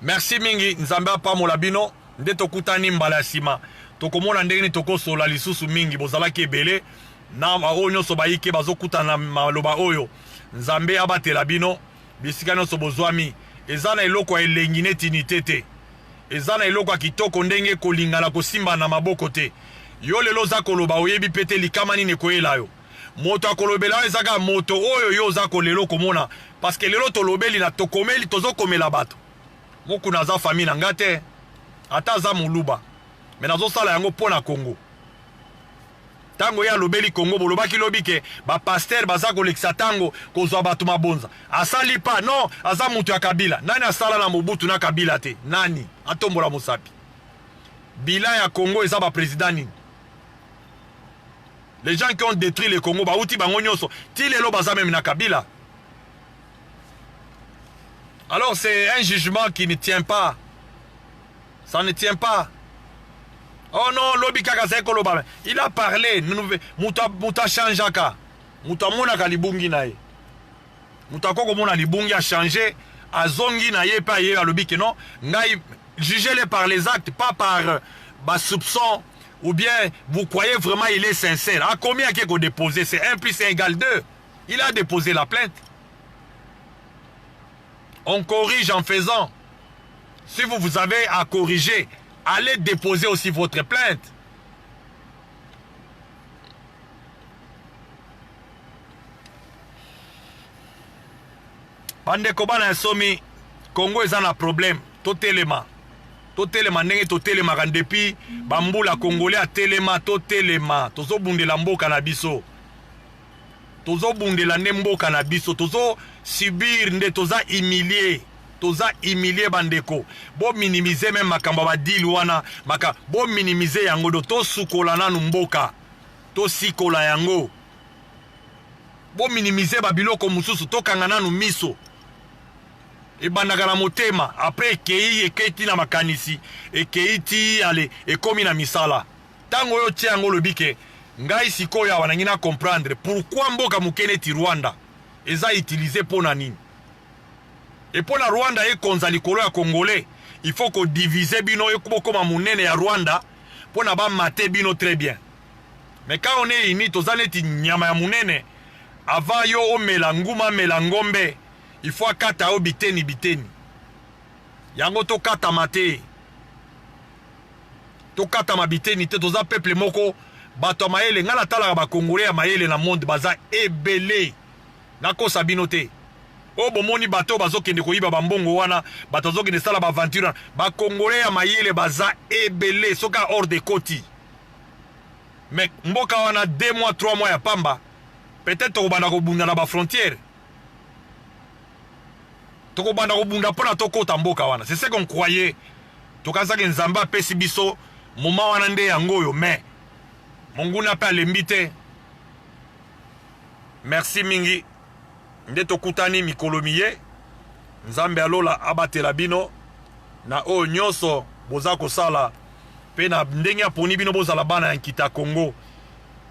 Merci mingi, Nzambe apambola bino. Nde tokutani mbala ya nsima, tokomona ndenge nini tokosola lisusu mingi. Bozalaki ebele na oyo nyonso bayike bazokutana maloba oyo. Nzambe abatela bino bisika nyonso bozwami. Eza na eloko ya elengi neti nite te, eza na eloko ya kitoko ndenge kolingana kosimba na maboko te. Yo lelo oza koloba, oyebi mpe te likama nini ekoyela yo. Moto akolobela yo eza kaka moto oyo yo oza kolelo komona, parce que lelo tolobeli na tokomeli, tozokomela bato. Mokuna aza famille na nga te, ata aza moluba, mais nazosala yango mpo na Kongo. Ntango ye alobeli Kongo, bolobaki lobi ke bapasteur baza kolekisa ntango kozwa bato mabonza. Asali pa non, aza moto ya Kabila. Nani asala na Mobutu na Kabila te? Nani atombola mosapi? Bilan ya Congo eza baprésident nini? Les gens qui ont détruit le Congo bauti bango nyonso, ti lelo baza même na Kabila. Alors c'est un jugement qui ne tient pas, ça ne tient pas. Oh non, lobi kaka azali koloba, il a parlé. Moto achangeaka, moto amonaka libungi na ye, moto akoki komona libungi, achange, azongi na ye mpe aye alobi ke non, ngai, jugez-le par les actes, pas par basoupçon ou bien vous croyez vraiment il est sincère. Akomi ake kodéposer, c'est 1 plus 1 égale 2. Il a déposé la plainte. On corrige en faisant. Si vous, vous avez à corriger, allez déposer aussi votre plainte. Bandeko bana ya somi, Congo eza na problème. Totelema, totelema ndenge totelemaka depuis bambula. Congolais atelema, totelema, tozobundela mboka na biso, tozobundela nde mboka na biso. Tozosubir nde, toza humilie, toza humilie. Bandeko, bominimize même makambo ya badeal wana, maka bominimize yango. Do tosukola nanu mboka, tosikola yango. Bominimize babiloko mosusu, tokanga nanu miso. Ebandaka na motema, après ekei, ekei ti na makanisi, ekei ti ale ekomi na misala. Ntango oyo tia yango, olobi ke ngai sikoyo awa nangi na comprendre pourquoi mboka moke neti Rwanda eza utilisé mpo na nini. E mpo na Rwanda ekonza likolo ya Congolais, il faut ko diviser bino bokoma monene ya Rwanda mpo na bamate bino très bien. Mais quand on est uni, toza neti nyama ya monene. Avant yo omela nguma amela ngombe, il faut akata yo biteni biteni. Yango tokatama te, tokatama biteni te, toza peuple moko, bato ya mayele. Ngai natalaka bakongole ya mayele na monde baza ebele, nakosa bino te. Oyo bomoni bato oyo bazokende koyiba bambongo wana, bato bazokende sala baaventure, bakongole ya mayele baza ebele. Soki ordre ekoti, mais mboka wana 2 mois 3 mois ya pamba, peut-être tokobanda kobunda na bafrontière, tokobanda kobunda mpona tokota mboka wana. C'est ce qu'on croyait, tokanisaki Nzambe apesi biso moma wana nde yango oyo, mais monguna mpe alembi te. Merci mingi, nde tokutani mikolo miye. Nzambe alola abatela bino na oyo nyonso boza kosala, mpe na ndenge aponi bino bozala bana ya nkita Congo.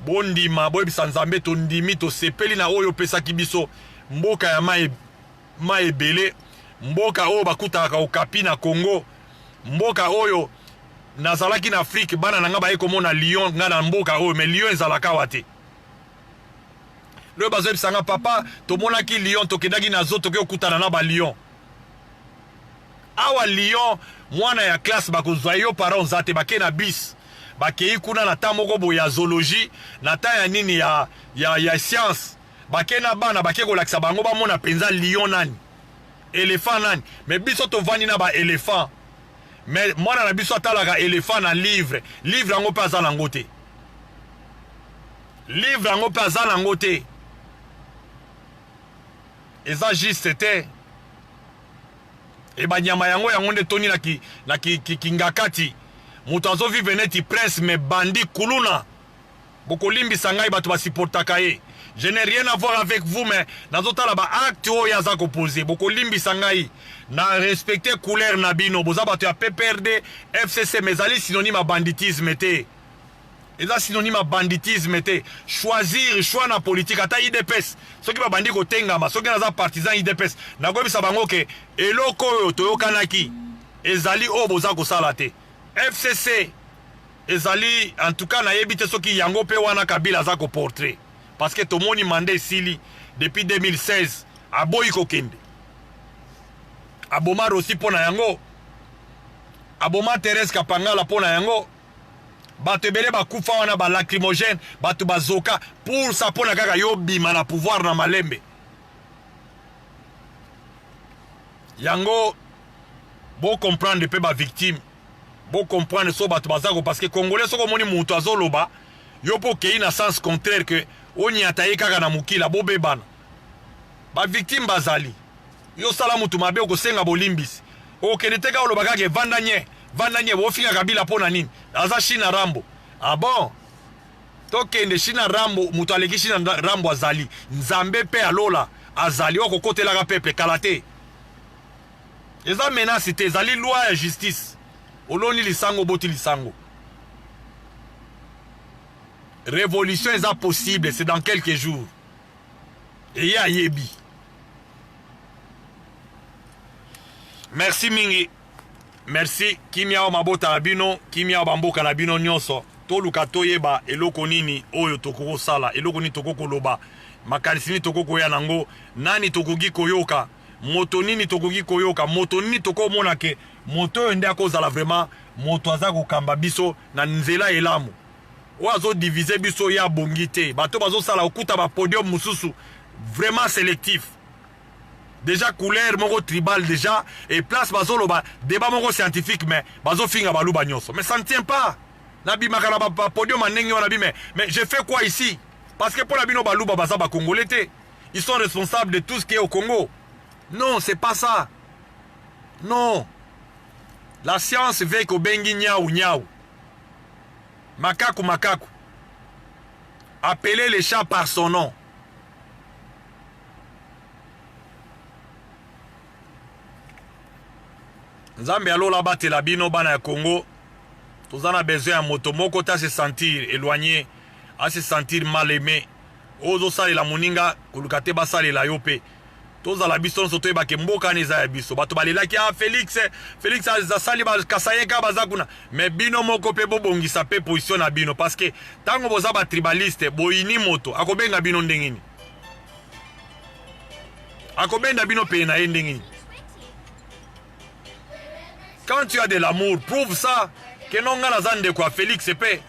Bondima, boyebisa Nzambe tondimi, tosepeli na oyo opesaki biso, mboka ya mai mai ebele, mboka oyo bakutaka okapi na Congo, mboka oyo nazalaki na Afrique, bana na nga baye komona lion nga na mboka oyo, mais lion ezalaka awa te. Loyo bazoyebisa nga, papa, tomonaki lion, tokendaki na zoo, toki kokutana na balion awa. Lion, mwana ya classe bakozwa yo, parent oza te, bakei na bus, bakei kuna na temps moko boye ya zoologie, na temps ya nini ya science, bakei na bana, bakei kolakisa bango, bamona mpenza lion nani, éléphant nani. Mais biso tovandi na baéléphant, mais mwana na biso atalaka éléphant na livre. Livre yango mpe aza nango te, livre yango mpe aza nango te. Eza juste te. E banyama yango, yango nde toni na, ki, na ki, ki, kingakati. Moto azovivre neti prince, mais bandi kuluna. Bokolimbisa ngai, bato basupportaka ye, je n'ai rien à voir avec vous, mais nazotala baacte oyo aza kopose. Bokolimbisa ngai, na respecte couleur na bino, boza bato ya PPRD, FCC, mais ezali synonyme ya banditisme te, eza synonyme ya banditisme te. Choisir, choix na politique, ata UDPS, soki babandi kotengama, soki naza partisan UDPS, nakoyebisa bango ke eloko oyo toyokanaki ezali oyo boza kosala te. FCC ezali, en tout cas nayebi te soki yango mpe wana Kabila aza koportrait, parce que tomoni mandat esili depuis 2016, aboyi kokende. Aboma Rossy mpo na yango, aboma Therese Kapangala mpo na yango, bato ebele bakufa wana, balacrymogène, bato bazoka pour ça, mpo na kaka yo bima na pouvoir na malembe. Yango bocomprendre mpe bavictime, bocomprendre so bato baza ko, parce que Congolais, soki omoni moto azoloba, yo mpo okei na sens contraire, ke onyata ye kaka na mokila, bobebana. Bavictime bazali. Yo osala motu mabe, okosenga bolimbisi, okende te kaka oloba kaka evanda nye, vanda nye. Bofinga Kabila mpo na nini? Aza China Rambo? Ah bon, tokende China Rambo. Moto aleki China Rambo azali Nzambe mpe alola azali oyo akokotelaka peuple kala te. Eza menace te, ezali loi ya justice. Oloni lisango, oboti lisango. Révolution eza possible, c'est dans quelques jours. Eye ayebi. Merci mingi, merci. Kimia oyo mabota na bino, kimia oyo bamboka na bino nyonso. Toluka toyeba eloko nini oyo tokoki kosala, eloko nini tokoki koloba, makanisi nini tokoki koya nango, nani tokoki koyoka, moto nini tokoki koyoka, moto nini tokomona ke moto oyo nde akozala vraiment moto aza kokamba biso na nzela elamu. Oyo azodivise biso, ye abongi te. Bato bazosala okuta bapodium mosusu vraiment sélectif, déjà couleur moko tribal déjà, et place bazoloba débat moko scientifique, mais bazofinga baluba nyonso. Mais ça ne tient pas. Nabimaka na bapodium ya ndenge wana bi, mais je fais quoi ici? Parce que mpo na bino baluba baza bacongolais te, ils sont responsables de tout ce qui est au Congo. Non, c'est pas ça, non. La science veut kobengi nyau nyau, makaku makaku. Appelez les chats par son nom. Nzambe alola abatela bino, bana ya Congo. Toza na besoin ya moto moko te ase sentir éloigné, ase sentir mal aimé. Oyo ozosalela moninga, koluka te basalela yo mpe. Tozala biso nyonso toyeba ke mboka wana eza ya biso. Bato balelaki ah Felix, Felix asali ba Kasaïen kaka baza kuna. Mais bino moko pe bobongisa pe position na bino parce que tango boza ba tribaliste boyini moto akobenga bino ndenge nini? Akobenda bino pene na ye ndenge nini? Quand tu as de l'amour, prouve ça que non nga naza ndeko ya Felix pe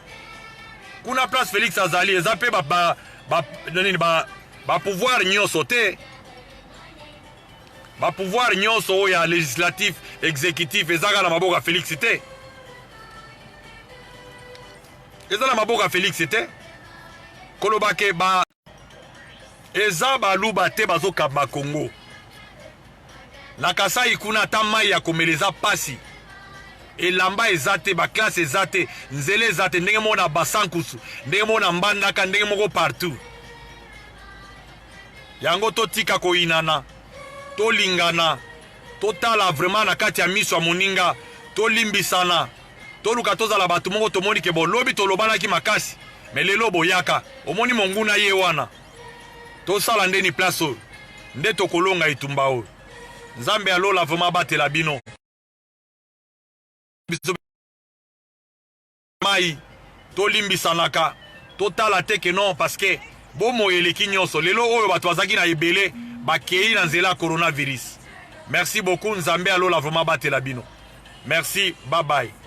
kuna place Felix azali eza pe ba ba ba nini ba ba pouvoir nyonso te ba pouvoir nyonso oyo ya législatif exécutif eza kaka na maboko ya Felix te eza na maboko ya Felix te koloba ke ba eza baluba te bazokamba Congo na Kasai kuna ata mai ya komela eza pasi elamba eza te baklasse eza te nzela eza te ndenge moko na basankusu ndenge moko na mbandaka ndenge moko partout yango totika koyinana tolingana totala vraiment na kati ya miso ya moninga tolimbisana toluka tozala bato moko tomoni ke bon lobi tolobanaki makasi me lelo boyaka omoni monguna ye wana tosala ndeni place oyo nde tokolonga etumba oyo nzambe ya lola vraiment abatela bino biso mai tolimbisanaka totala te ke non parce que bomoi eleki nyonso lelo oyo bato bazalaki na ebele bakei na nzela ya coronavirus merci beaucoup nzambe ya lola vraiment abatela bino merci bye bye.